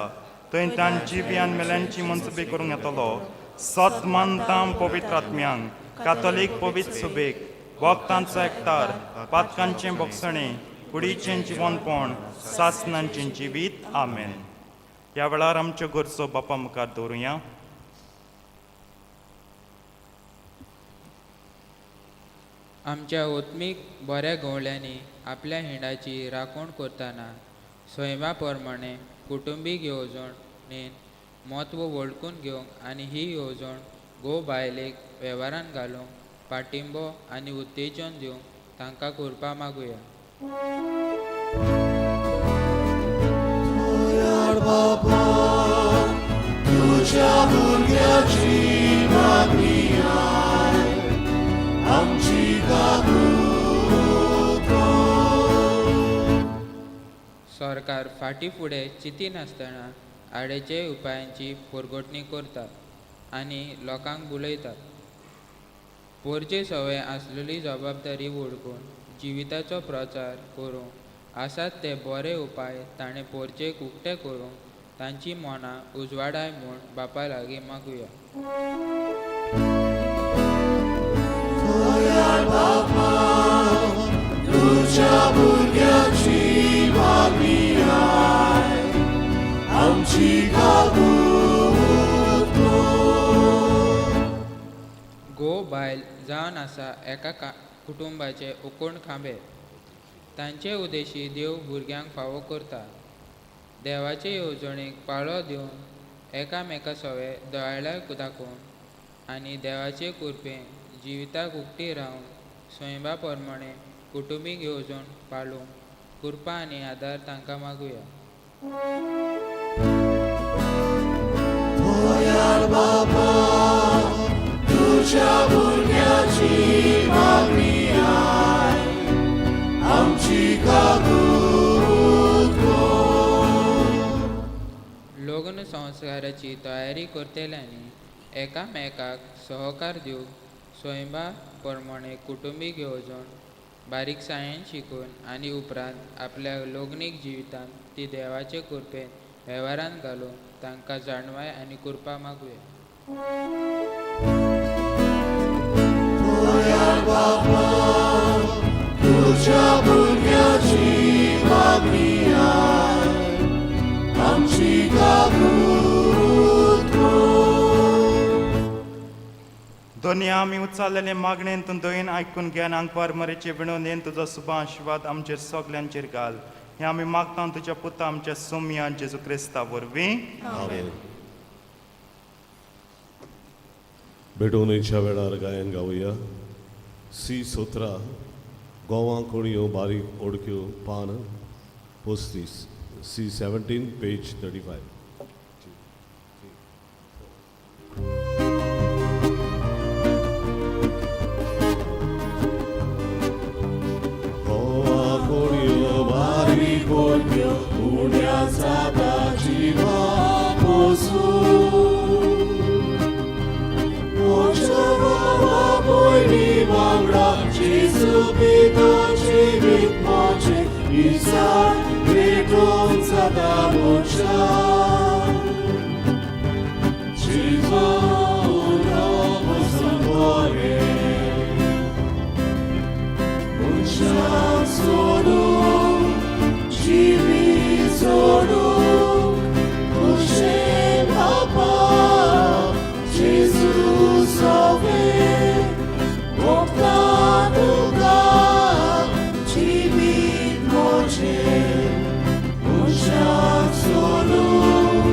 थंय ताण जिवी आनी मेल्यांची मनसुबी करूंक येतलो. सत मानतां पवित्र आत्म्यांक, कातोलीक पवित्र सुबेक, भक्तांचो एकतार, पातकांचें भोगसणें, कुडीचें जिवनपण, सासनांचें जिवीत. आमेन. ह्या वेळार आमच्यो गरजो बापा मुखार दवरुया. आमच्या ओत्मीक बऱ्या गवळ्यांनी आपल्या हिंडाची राखण करतना सैमा प्रमाणे कुटुंबीक येवजणेन म्हत्व वळखून घेवंक आनी ही येवजण घोव बायलेक वेव्हारान घालूंक पाठिंबो आनी उत्तेजन दिवंक तांकां कृपा मागुया. तुज्या भुरग्याची मागणी आमची काकूत कर. सरकार फाटीं फुडें चिंतिनासतना आडेचे उपायांची पुरगोटणी करता आनी लोकांक भुलयता. पोरचे संवय आसलेली जबाबदारी वळखून जिविताचो प्रचार करूंक आसात ते बरे उपाय ताणें पोरचेक उक्ते करूंक तांची मनां उजवाडाय म्हूण बापा लागीं मागुया. तुज्या भुरग्याची मागणी आमची काकूत कर. घोव बायल जावन आसा एका कुटुंबाचे उकोण खांबे. तांचे उद्देशी देव भुरग्यांक फावो करता. देवाचे येवजणेक पाळो दिवन एकामेका सवे दयाळाय दाखोवन आनी देवाचे कृपेन जिविताक उक्ती रावन सैमा प्रमाणे कुटुंबीक येवजण पाळूंक कृपा आनी आदार तांकां मागुया. दयाळ बापा, तुज्या भुरग्याची मागणी आमची काकूत कर. लग्न संस्काराची तयारी करतल्यांनी एकामेकाक सहकार दिवंक सैमा प्रमाणे कुटुंबीक येवजण बारीकसाणेन शिकून आनी उपरांत आपल्या लग्नीक जिवितांत ती देवाचे कृपेन वेव्हारान घालूंक तांकां जाणवाय आनी कृपा मागुया. दयाळ बापा, तुज्या भुरग्याची मागणी आमची काकूत कर. दोनी आमी उचारलेले मागणेन तूं दयेन आयकून घे आनी आंकवार मरेचे विणवणेन तुजो सुबा आशिर्वाद आमचेर सगल्यांचेर घाल. हें आमी मागता तुज्या पुता आमच्या सोमया जेजू क्रिस्ता वरवीं. आमेन. भेटवणेच्या वेळार गायन गावया. सी 17, गोवा कोणयो बारीक ओडक्यो, पान 35. C 17, page 35. Goa कोणयो बारीक ओडक्यो उण्या जाता जिवा पोसून. मोच्या बाबा भयणी वांगडा जेजू पिता जिवीत मोचे इसार भेटोवन जाता मनशाक. जिवा उलो बसून बरें मनशाक सोडून जिवीत जोडूंक खुशे बापा जेजू सोवे भोगता तुका जिवीत मोजें. मनशाक सोडून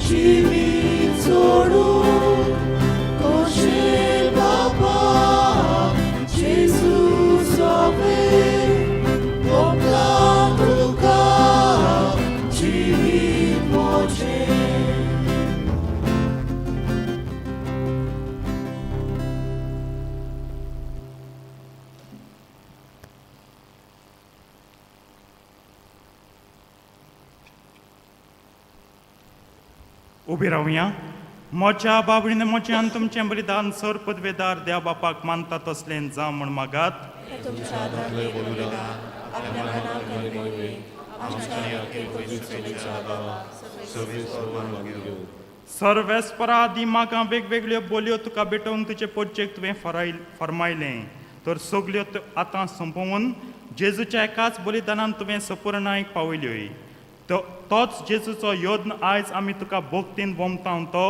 जिवीत जोडूंक खोशे बापा जेजू सोवे भोगता तुका जिवीत मोजें. उबी रावया. म्हज्या बाबडीन म्हजें आनी तुमचें बलिदान सर पदवेदार देव बापाक मानता तसलें जावं म्हूण मागात. तुमच्या हातांतलें बलिदान आपल्या मनाक आनी मोहिमेक आमच्या आनी अखेर पवित्र सेवेच्या आदारान सर्वेस्परान मानून घेवं. सर्वेस्परा आदी म्हाका वेगवेगळ्यो बोलयो तुका भेटोवंक तुजे पोटचेक तुवें फरमायलें तर सगल्यो त्यो आतां सोंपोवन जेजूच्या एकाच बलिदानान तुवें सपूर्णायक पावयल्योय. तोच जेजूचो यत्न आयज आमी तुका भोक्तीन वोमता तो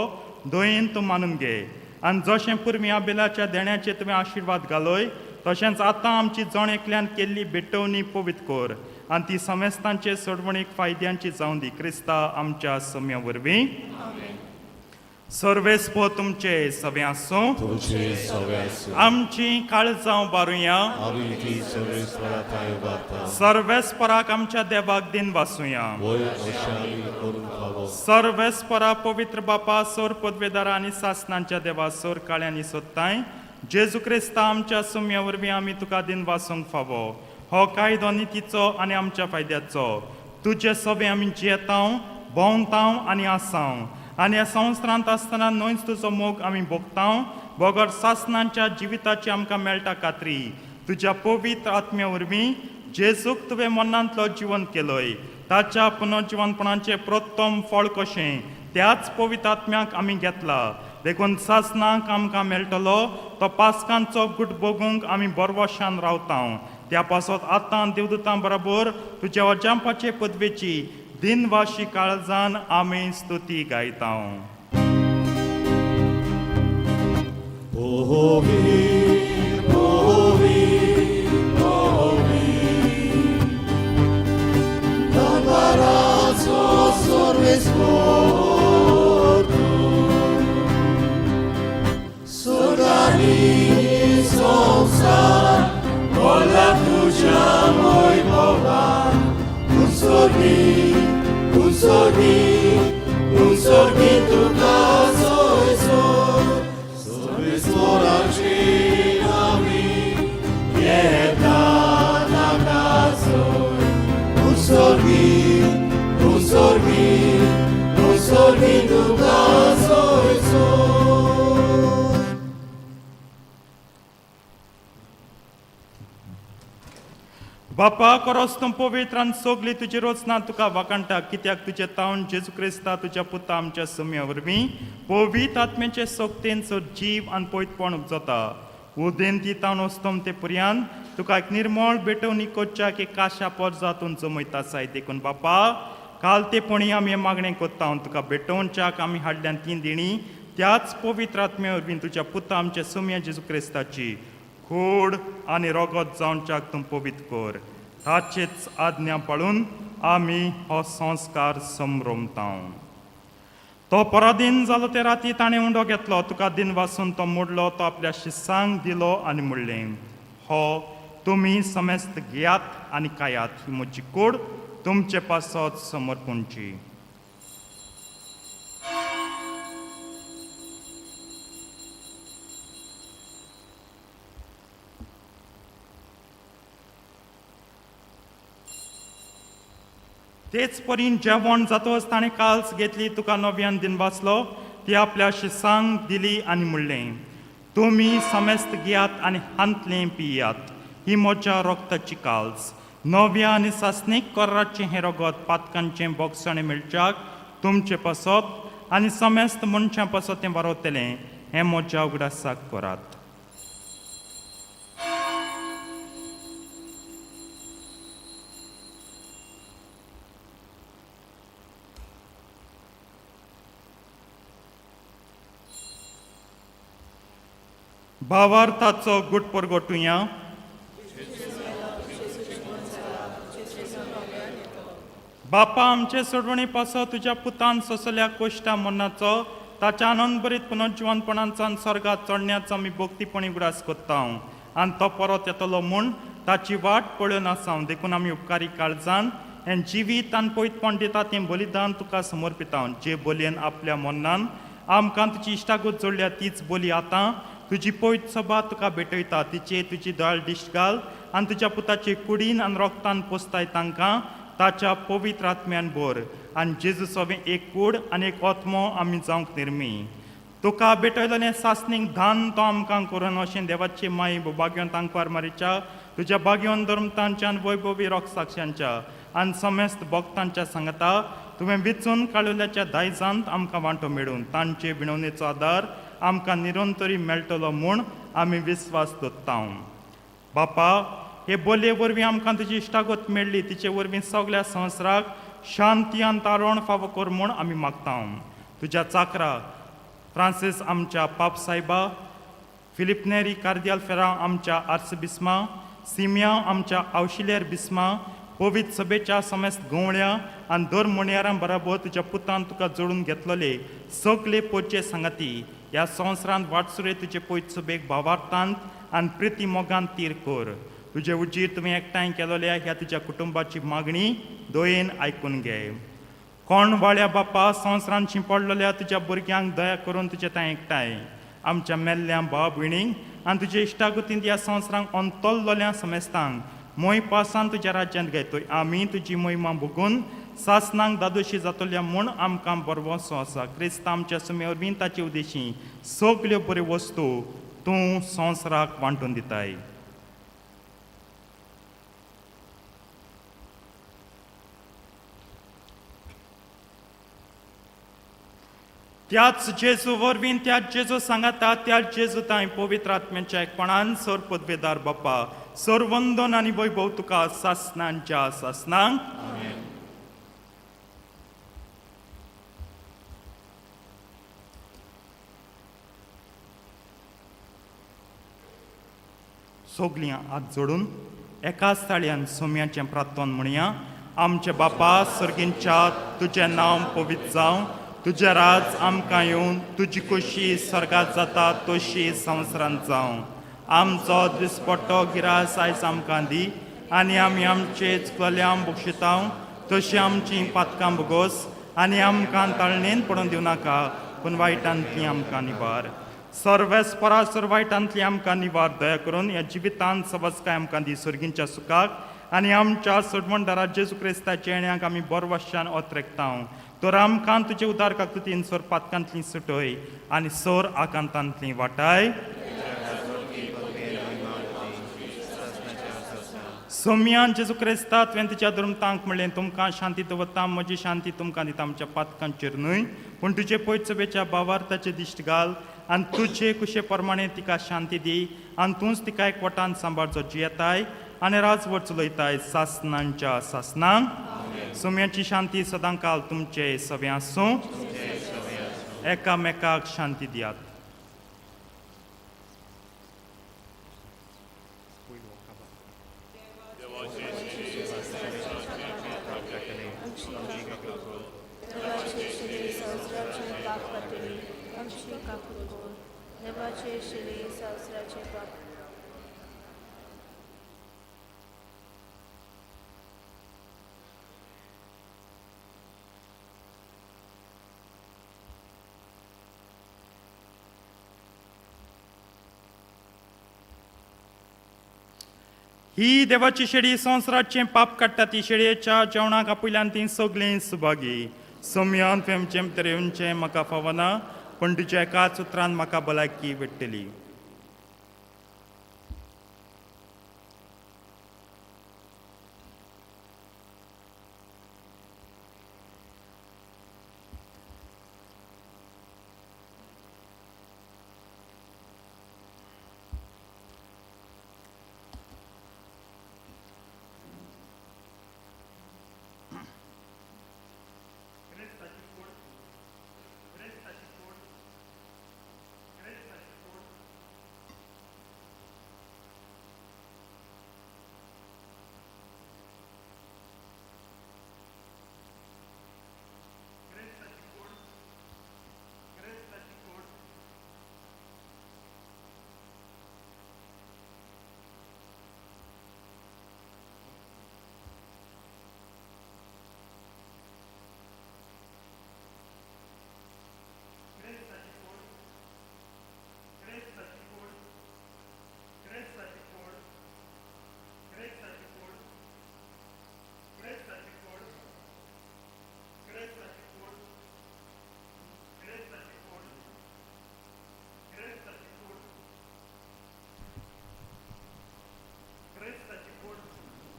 दयेन तूं मानून घे. आनी जशें पुर्वी आबेलाच्या देण्याचे तुवें आशिर्वाद घालोय तशेंच आतां आमची जण एकल्यान केल्ली भेटवणी पवित्र कर आनी ती समेस्तांचे सोडवणीक फायद्यांची जावं दी क्रिस्ता आमच्या सम्या वरवीं. सर्वेस्पो तुमचे सगळे आसूं. तुमचे सवे आसूं. आमची काळजां बारुया. आमी ती सर्वेस्परा थांय उबारता. सर्वेस्पराक आमच्या देवाक दिन वासुया. वय अशें आमी करूंक फावो. सर्वेस्परा पवित्र बापा सोर पदवेदारा आनी सासनांच्या देवा सोर काळ्यांनी सोदताय जेजू क्रिस्ता आमच्या सुम्या वरवीं आमी तुका दिन वासूंक फावो. हो कायदो नितीचो आनी आमच्या फायद्याचो. तुजे सगळे आमी जियेतांव भोंवतांव आनी आसांव आनी ह्या संवसारांत आसतना न्हयच तुजो मोग आमी भोगतांव बगर सासनांच्या जिविताची आमकां मेळटा खात्री. तुज्या पवित्र आत्म्या वरवीं जेजूक तुवें मनांतलो जिवन केलोय ताच्या पुनर्जिवनपणाचें प्रोत्तम फळ कशें त्याच पवित्र आत्म्याक आमी घेतला देखून सासनाक आमकां मेळटलो तो पासकांचो गुट भोगूंक आमी बरवशान रावतांव. त्या पासत आतां देवदूतां बरोबर तुज्या अजांपाचे पदवेची दिनवाशी काळजान आमी स्तुती गायतांव. पवित्र पवित्र पवित्र दरबाराचो सर्वेस्पर तूं. सोदानी संवसार भरला तुज्या वैभवान. उत्सर्गी उत्सर्गी उत्सर्गी तुका सोयसोर सर्वेस्पराची नामी येता नाकासोय. उत्सर्गी उत्सर्गी उत्सर्गी तुका सोयसोर. बापा कोरोस तूं पवित्र आनी सगली तुजी रचना तुका वाखाणटा कित्याक तुजे तावन जेजू क्रिस्ता तुज्या पुता आमच्या सुम्या वरवीं पवित्र आत्म्याचे सोगतेन सो जीव आनी पयतपण उपजता. उदेंती तावन वस्तम ते पुरयान तुका एक निर्मळ भेटवणी कोच्च्याक एक काशा पोरजातून जमयता आसाय. देखून बापा काल ते पणी आमी हें मागणें कोत्ता तुका भेटोवच्याक आमी हाडल्यान तीन दिणी त्याच पवित्र आत्म्या वरवीं तुज्या पुता आमच्या सुम्या जेजू क्रिस्ताची खोड आनी रोगत जावच्याक तूं पवित्र कर. ताचेच आज्ञा पाळून आमी हो संस्कार संभ्रमतांव. तो पराधीन जालो ते राती ताणें उंडो घेतलो, तुका दिन वासून तो मोडलो, तो आपल्या शिसांक दिलो आनी म्हणलें, हो तुमी समेस्त घेयात आनी खायात, ही म्हजी कूड तुमचे पासत समर्पणची. तेच परीन जेवण जातकच ताणें काल्स घेतली, तुका नव्यान दिन वाचलो, ती आपल्या शिसांक दिली आनी म्हणलें, तुमी समेस्त घेयात आनी हांतलें पियात, ही म्हज्या रोगताची काल्स, नव्या आनी सासणीक कराचें हें रगत पातकांचें बोगसणें मेळच्याक तुमचें पासत आनी समेस्त मनशां पासत तें बरोवतलें, हें म्हज्या उगडासाक करात. भावार्थाचो गुट परगटुया. बापा आमचे सोडवणी पासत तुज्या पुतान सोंसल्या कोश्टा मरणाचो, ताच्या आनंदभरीत पुनर्जिवनपणाचो आनी स्वर्गात चडण्याचो आमी भक्तीपणी उगडास करता आनी तो परत येतलो म्हूण ताची वाट पळोवन आसा. देखून आमी उपकारी काळजान हें जिवीत आनी पयतपण दिता तें बलिदान तुका समर्पिता. जे बोलयेन आपल्या मरणान आमकां तुजी इश्टागत जोडल्या तीच बोली आतां तुजी पयत सभा तुका भेटयता. तिचे तुजी दयाळ दिश्ट घाल आनी तुज्या पुताचे कुडीन आनी रोगतान पोसताय तांकां ताच्या पवित्र आत्म्यान भर आनी जेजू सोबें एक कूड आनी एक आत्मो आमी जावंक निर्मी. तुका भेटयलेलें सासणीक दान तो आमकां करून अशें देवाचे माई भाग्योन तांकवार मारीच्या तुज्या भाग्योन धर्मतांच्या आनी वैभवी रोगसाक्षांच्या आनी समेस्त भक्तांच्या सांगता तुवें विचून काडलेल्याच्या दायजांत आमकां वांटो मेळून तांचे विणवणेचो आदार आमकां निरंतरी मेळटलो म्हूण आमी विस्वास दवरता. बापा, हे बोलये वरवीं आमकां तुजी इश्टागत मेळ्ळी, तिचे वरवीं सगळ्या संवसाराक शांती आनी तारण फावो कर म्हूण आमी मागता. तुज्या चाकरा फ्रांसीस आमच्या पाप सायबा, फिलिप नेरी कार्दियाल फेरांव आमच्या आर्सबिस्मा, सिमिया आमच्या आवशिलेर बिस्मा, पवित्र सभेच्या समेस्त गवळ्या आनी दर म्हणयारां बराबर तुज्या पुतान तुका जोडून घेतलेले सगळे पोचे सांगाती ह्या संवसारांत वाटसुरे तुजे पयत सभेक भावार्थांत आनी प्रिती मोगान तीर कर. तुजे उजीर तुवें एकठांय केलोल्या ह्या तुज्या कुटुंबाची मागणी दयेन आयकून घे. कोण वाळ्या बापा, संवसारांत शिंपडलेल्या तुज्या भुरग्यांक दया करून तुजे थंय एकठांय आमच्या मेल्ल्या भाव भयणींक आनी तुजे इश्टागतींत ह्या संवसारांक अंतोल्लोल्या समेस्तांक मोय पासान तुज्या राज्यांत घेतोय. आमी तुजी मोहिमा भोगून सासनांक दादोशी जातल्या म्हूण आमकां बरवसो आसा. क्रिस्त आमच्या सुमे वरवीं ताचे उदेशी सगल्यो बऱ्यो वस्तू तूं संवसाराक वांटून दिताय. त्याच जेजू वरवीं, त्याच जेजू सांगाता, त्याच जेजू तांय पवित्र आत्म्याच्या एकपणान सर पदवेदार बापा सर वंदन आनी वैभव तुका सासनांच्या सासनांक. सगळीं हात जोडून एकाच ताळयान सोम्याचें प्रार्थन म्हणया. आमचे बापा सर्गींच्या, तुजें नांव पवित्र जावं, तुजें राज आमकां येवन, तुजी खोशी स्वर्गात जाता तशी संवसारांत जावं. आमचो दिसपट्टो गिरास आयज आमकां दी आनी आमी आमचे चुकल्यां बक्षितां तशी आमची पातकां भोगोस आनी आमकां ताळणेन पडून दिवं नाका, पूण वायटांतली आमकां निवार. सर्वेस्परा सर वायटांतली आमकां निवार. दया करून ह्या जिवितांत सवस्काय आमकां दी सर्गींच्या सुखाक आनी आमच्या सोडवणदारा जेजू क्रिस्ताच्या येण्याक आमी बरवशान ओतरेकता. तर आमकां तुजे उदार काकुतीन सोर पातकांतली सुटय आनी सोर आकांतांतली वाटाय. सोम्यान जेजू क्रिस्ता तुवें तुज्या धर्मतांक म्हणलें, तुमकां शांती दवरता, म्हजी शांती तुमकां दिता, आमच्या पातकांचेर न्हय पूण तुजे पयत सभेच्या भावार्थाचे दिश्ट घाल आनी तुजे कुशे प्रमाणे तिका शांती दी आनी तूंच तिका एकवटान सांबाळ जो जियेताय आनी राजवट चलयताय सासनांच्या सासनांक. सोम्याची शांती सदां काल तुमचे सगळें आसूं. एकामेकाक शांती दियात. आमची काकूत कर देवाचे शिली संवसाराचे पाप. ही देवाची शेळी संवसाराचें पाप काडटा ती शेळयेच्या जेवणाक आपयल्यान ती सगळीं सुभागी. सोमयान फेमचें तर येवचें म्हाका फावना, पूण तुज्या एकाच उतरान म्हाका भलायकी भेट्टली.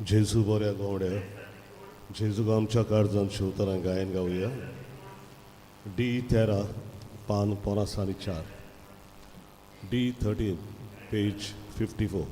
जेजू बऱ्या गवड्या, जेजूक आमच्या काळजान शिवतना गायन गावया. डी 13 पान 54, डी 13 पेज 54.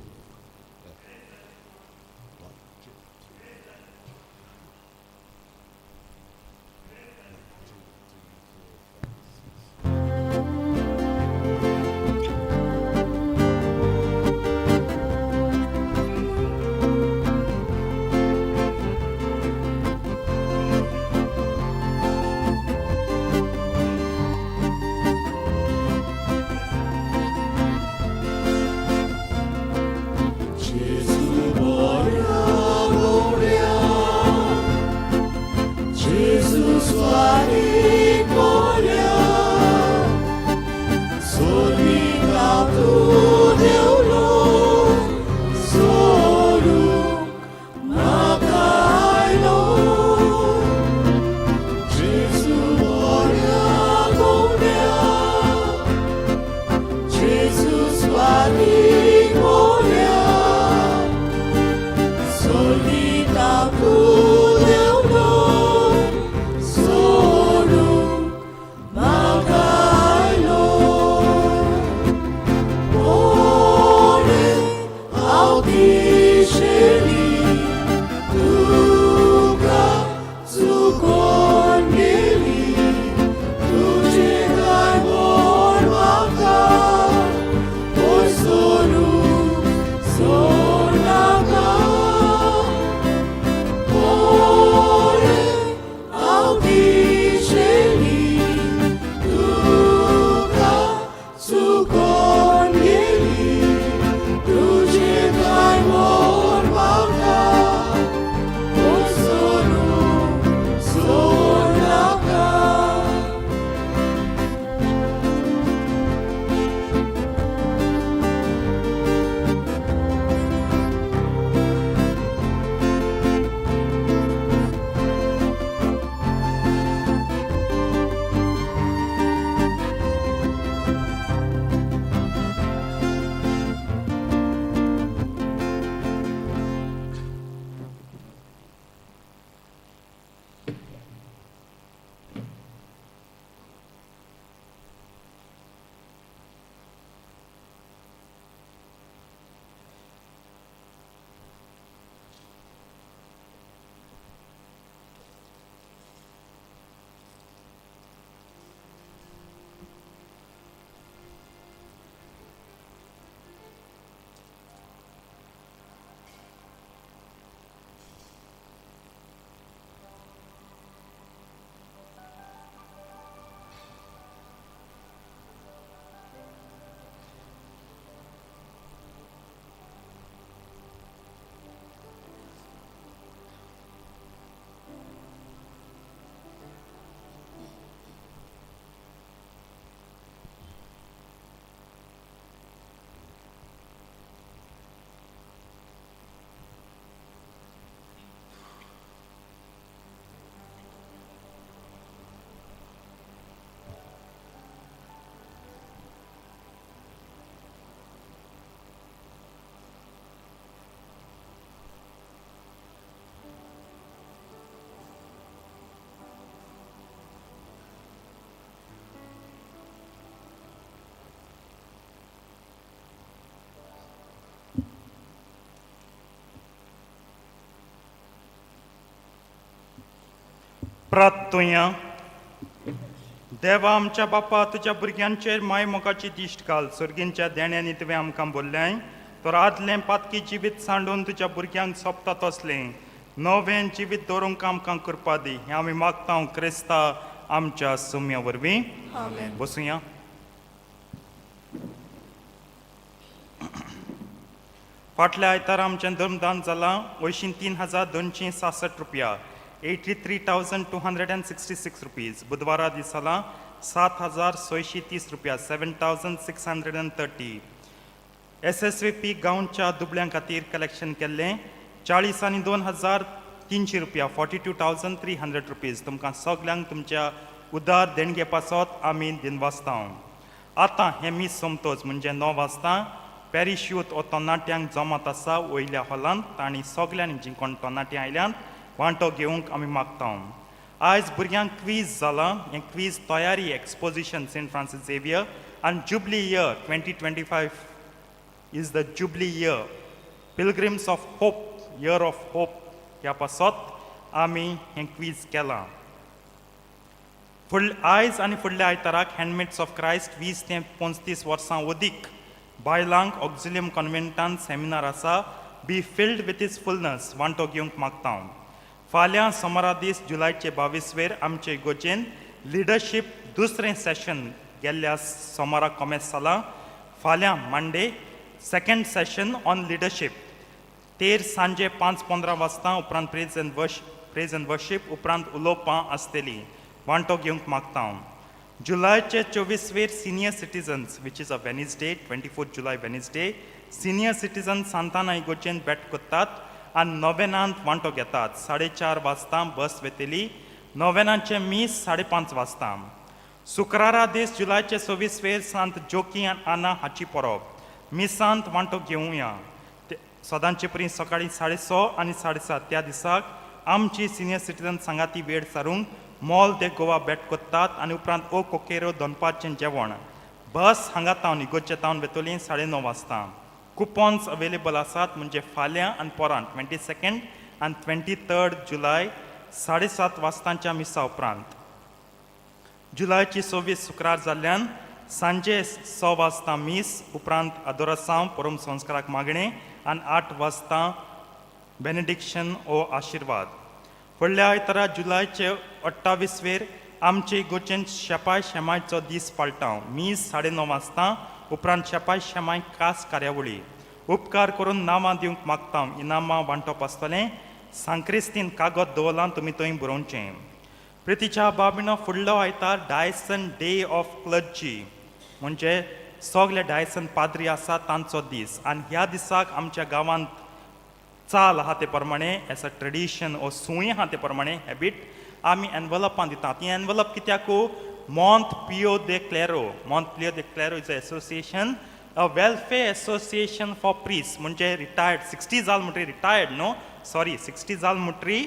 प्रार्थुया. देवा आमच्या बापा, तुज्या भुरग्यांचेर माय मोगाची दिश्ट घाल. सर्गींच्या देण्यांनी तुवें आमकां बोल्लें तर आदलें पातकी जिवीत सांडून तुज्या भुरग्यांक सोंपता तसलें नवें जिवीत दवरूंक आमकां कृपा दी. हें आमी मागता क्रिस्ता आमच्या सुम्या वरवीं. बसुया. फाटल्या आयतारा आमचें धर्मदान जालां अंयशीं 3266 रुपया, 83,266 rupees. बुधवारा दीस जाला 7630 रुपया, 7630. एसएसवीपी गांवच्या दुबळ्यां खातीर कलेक्शन केल्लें 42,300 रुपया, 42,300 rupees. तुमकां सगल्यांक तुमच्या उदार देणगे पासत आमी दिनवासता. आतां हें मीस सोमतोच म्हणजे 9 वाजता पॅरिश यूथ हो तरणाट्यांक जमात आसा वयल्या हॉलांत. तांणी सगल्यांनी जीं कोण तरणाटीं आयल्यांत वांटो घेवंक आमी मागता. आयज भुरग्यांक क्वीज जालां. हें क्वीज तयारी एक्सपोजिशन सेंट फ्रांसीस झेवियर आनी jubilee year 2025 is the jubilee year, pilgrims of hope, year of hope. ह्या पासत आमी हें क्वीज केलां. फुडले आयज आनी फुडल्या आयताराक हँडमेड्स ऑफ क्रायस्ट 20 ते 35 वर्सां अदीक बायलांक ऑक्झिलियम कॉन्वेंटान सेमिनार आसा, be filled with his fullness. वांटो घेवंक मागता हांव. फाल्यां सोमारा दीस जुलायचे 22वेर आमचे इगर्जेन लिडरशीप दुसरें सेशन, गेल्ल्या सोमारा कोमेस जालां, फाल्यां Monday second session on leadership तेर सांजे 5:15 वाजता. उपरांत praise and worship, उपरांत उलोवपां आसतलीं. वांटो घेवंक मागता हांव. जुलायचे 24वेर senior citizens, which is a Wednesday, 24 July Wednesday, senior citizen Santana इगोर्जेन भेट करतात आनी नोवेनांत वांटो घेतात. 4:30 वाजता बस वेतली. नोवेनाचें मीस 5:30 वाजता. शुक्रारा दीस जुलायचे 26वेर सांत जोकी आनी आना हाची परब. मिसांत वांटो घेवया. सदांचे परी सकाळी 6:30 आनी 7:30. त्या दिसाक आमची सिनियर सिटीजन सांगाती वेळ सारूंक मॉल दे गोवा भेट करतात आनी उपरांत ओ कोकेरो दनपारचें जेवण. बस हांगा तावन इगोर्जे तावन वेतली 9:30 वाजता. कुपॉन्स अवेलेबल आसात. म्हणजे फाल्यां आनी परां 22 आनी 23 जुलाय 7:30 वाजतांच्या मिसा उपरांत. जुलायची 26 शुक्रार जाल्ल्यान सांजे 6 वाजता मीस, उपरांत आदोरासांव, परम संस्काराक मागणें आनी 8 वाजता बेनेडिक्शन ओ आशिर्वाद. फुडल्या आयतारा जुलायचे 28वेर आमचे इगोर्जेन शेपाय शेमायचो दीस पाळटा. मीस 9:30 वाजता, उपरांत शेपाय शेमाय खास कार्यावळी. उपकार करून नांवां दिवंक मागता. इनामां वांटप आसतलें. सांक्रिस्तीन कागद दवरलां, तुमी थंय बरोवचें. प्रितीच्या बाबीनो, फुडलो आयतार डायसन डे ऑफ क्लर्जी, म्हणजे सगळे डायसन पाद्री आसा तांचो दीस. आनी ह्या दिसाक आमच्या गांवांत चाल आहा ते प्रमाणे, एज अ ट्रेडिशन ओ सुंय आहा ते प्रमाणे हॅबीट, आमी एनवलपां दितात. ती envelope कित्याकू? Mont Pio de Clero. Mont Pio de Clero is a association, a welfare association for priest. म्हणजे रिटायर्ड 60 जाल म्हणटरी, रिटायर्ड न्हू, सॉरी, 60 जाल म्हणटरी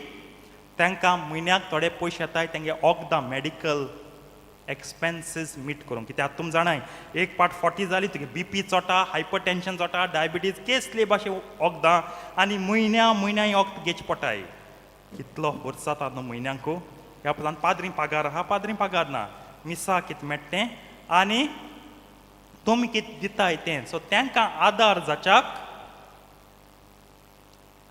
तांकां म्हयन्याक थोडे पयशे येताय तेंगे वखदां, मेडिकल एक्सपेन्सीस मीट करूंक. कित्याक तुम जाणाय, एक पाट 40 जाली तुगे बीपी चोटा, हायपर टेंशन चोटा, डायबिटीज, केसले भाशे वखदां आनी म्हयन्या म्हयन्या ही वखद घेवचें पडटाय. कितलो खर्च जाता न्हू म्हयन्याकू. ह्या उपरांत पाद्री पगार आहा, पाद्री पगार ना, मिसा कितें मेळटा तें आनी तुमी कितें दिताय तें. सो तांकां आदार जाच्याक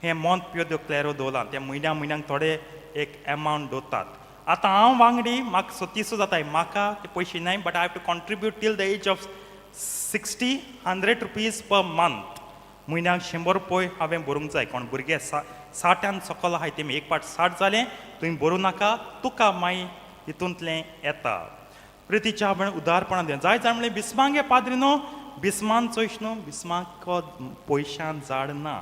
हें मोंत पियो दे क्लॅरो दवरलां. ते म्हयन्या म्हयन्याक थोडे एक एमावंट दवरतात. आतां हांव वांगडी, म्हाका 36 जाताय, म्हाका ते पयशे नाय, but I have to contribute till the age of 60 100 rupees per month. म्हयन्याक 100 रुपय हांवें भरूंक जाय. कोण भुरगे 60 सकल आहाय तेमी एक पाट 60 जालें तुवें भरूं नाका, तुका मागीर हितूंतलें येता. प्रितीच्या हांवें उदारपणान दिलें. जाय जाण म्हणलें, बिस्मांगे पाद्री न्हू, बिस्मान चोयश न्हू, बिस्माक पयशान झाड ना.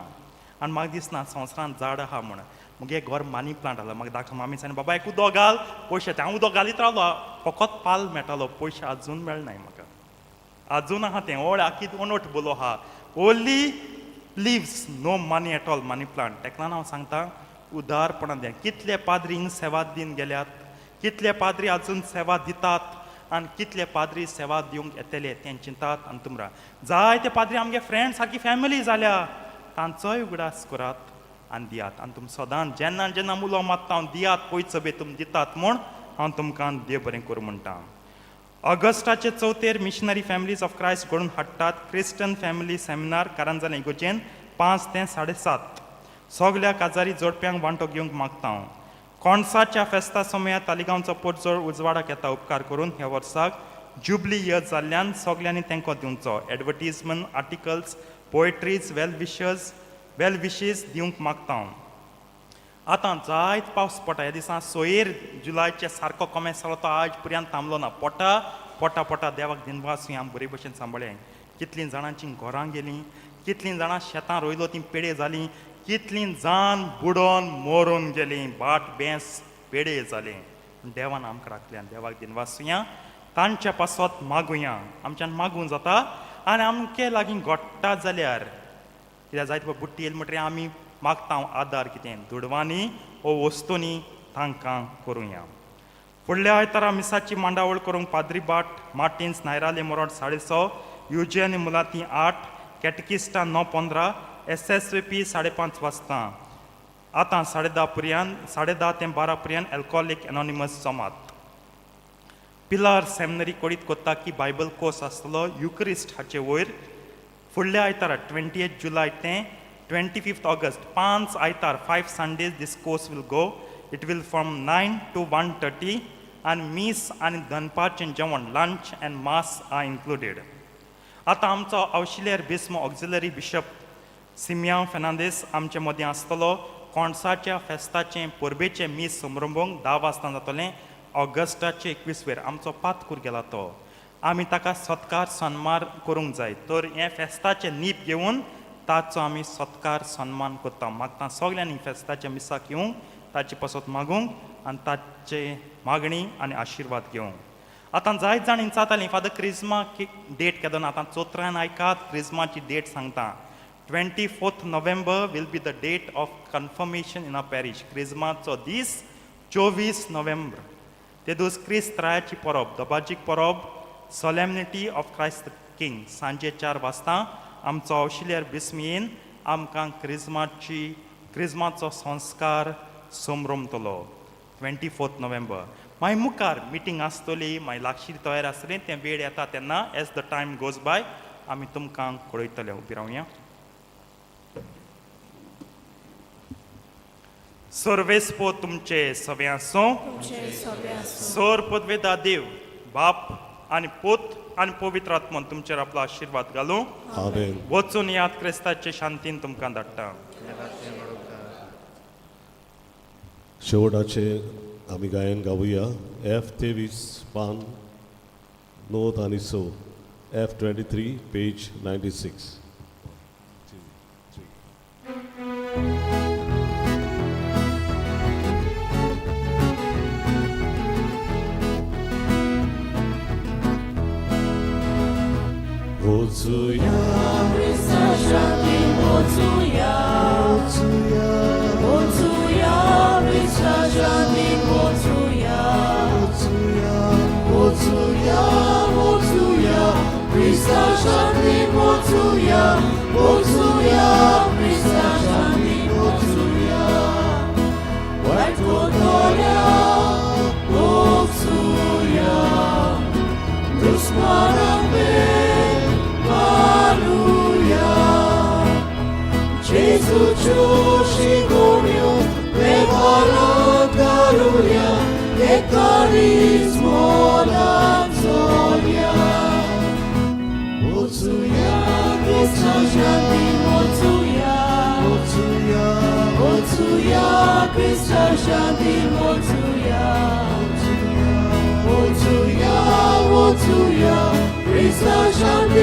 आनी म्हाका दिसना संवसारांत झाड आहा म्हण. मुगे घर मनी प्लांट आसलो. म्हाका धाकटो मामी सांगलें, बाबा एक उदक घाल, पयशे येता. हांव उदक घालीत रावलो, फकत पाल मेळटालो, पयशे आजून मेळनाय म्हाका. आजून आहा तें ओड आखी ओनोट बोलो आहा, only leaves, no money at all, money plant. तेका लागून हांव सांगता, उदारपणान दिया. कितले पाद्री हिंग सेवा दिवन गेल्यात, कितले पाद्री अजून सेवा दितात आनी कितले पाद्री सेवा दिवंक येतले तें चिंतात. आनी तुमकां जायते पाद्री आमगे फ्रेंड सारकी फॅमिली जाल्या, तांचोय उगडास करात. आनी दियात. आनी तुम सदांच जेन्ना जेन्ना उलो मारता हांव दियात पयचो बे तुम दितात म्हूण हांव तुमकां देव बरें करूं म्हणटा. ऑगस्टाचे चवथेर मिशनरी फॅमिलीज ऑफ क्रायस्ट घडोवन हाडटात क्रिस्टन फॅमिली सेमिनार कारांजान इगोजेन 5 ते 7:30. सगल्या काजारी जोडप्यांक वांटो घेवंक मागता हांव. कोणसाच्या फेस्ता समया तालिगांवचो पोटजोड उजवाडाक येता. उपकार करून ह्या वर्साक जुबली इयर जाल्ल्यान सगल्यांनी तेंको दिवचो. Advertisement, articles, poetries, well wishes दिवंक मागता हांव. आतां जायत पावस पडटा. ह्या दिसा सोयर जुलायचे सारको कोमेस जालो तो आज पर्यंत थांबलो ना. पोटा पोटा पोटा देवाक दिनवास आमी बरे भशेन सांबाळ्ळें. कितलीं जाणांची घरां गेलीं, कितलीं जाणां शेतां रोयलो तीं पेडे जालीं, कितलीं जाण बुडोन मरून गेलीं, बाट बेंस पेडे जालें. देवान आमकां राखल्यान देवाक दिनवासुया. तांच्या पासत मागुया, आमच्यान मागूं जाता आनी आमचे लागीं घडटा जाल्यार कित्याक जायते पळय बुट्टी येयली म्हणटकीर आमी मागता आदार कितें दुडवांनी वो वस्तूंनी तांकां करुया. फुडल्या आयतारा मिसाची मांडावळ करूंक पाद्री बाट मार्टिन्स नायराले मोरोड 6:30, युजियानी मुलाती 8, कॅटकिस्टा 9:15, SSVP 5:30 वाजता. आतां 10:30 पर्यंत, 10:30 ते 12 पर्यंत एल्कोहोलीक एनॉनिमस जमात. पिलार सेमिनरी कोडीत कोत्ता की बायबल कोर्स आसतलो युक्रिस्ट हाचे वयर. फुडल्या आयतारा 28 जुलय ते 25 ऑगस्ट, 5 आयतार, 5 Sundays this course will go. It will from 9 to 1:30 आनी मीस आनी दनपारचें जेवण, lunch and mass are included. आतां आमचो आवशिलियर बिस्म ऑक्झिलरी बिशप सिमियांव फेर्नांदीस आमचे मदीं आसतलो. कोणसाच्या फेस्ताचें परबेचें मीस समरंभूंक 10 वाजता जातलें ऑगस्टाचे 21 वेर. आमचो पातकूर गेला तो आमी ताका सत्कार सन्मान करूंक जाय. तर हें फेस्ताचें नीप घेवन ताचो आमी सत्कार सन्मान करता. मागता सगल्यांनी फेस्ताच्या मिसाक येवंक, ताचे पासत मागूंक आनी ताचे मागणी आनी आशिर्वाद घेवंक. आतां जायत जाण विचारतालीं फादर क्रिज्मा डेट केदो. आतां चोत्रान आयकात, क्रिज्माची डेट सांगता. 24 November will be the date of confirmation in a parish. क्रिज्माचो दीस 24 नोव्हेंबर. ते दीस क्रिस्त रायाची परब, दबाजीक परब, सोलेमनिटी ऑफ क्रायस्ट किंग. सांजे 4 वाजता आमचो आवशिलियर बिस्मियेन आमकां क्रिज्माचो संस्कार समरमतलो 24 नोव्हेंबर. मागीर मुखार मिटींग आसतली, मागीर लागशी तयार आसतली. तें वेळ येता तेन्ना, as the time goes by, आमी तुमकां कळयतले. उबी रावया. सर्वेस्पो तुमचे सवे आसूं. सर पदवेदा देव बाप आनी पूत आनी पवित्र आत्मन तुमचेर आपलो आशिर्वाद घालूं. आमेन. वचून याद, क्रिस्ताचे शांतीन तुमकां धाडटा. शेवटाचे आमी गायन गावया. एफ 23 पान 9 आनी 6, F 23 page 96. वचुया, Otuya, Otuya, Krista Shanti Otuya, Otuya, Otuya, Krista Shanti Otuya, Otuya, Krista Shanti Otuya, Waitotoya, Otuya, Dusmanambe, Hallelujah. Jesu Chushigonio, Levalakaruya, Ekarismo Lanzonia. Otuya, Krista Shanti Otuya, Otuya, Otuya, Krista Shanti Otuya, Otuya, Otuya, Krista Shanti.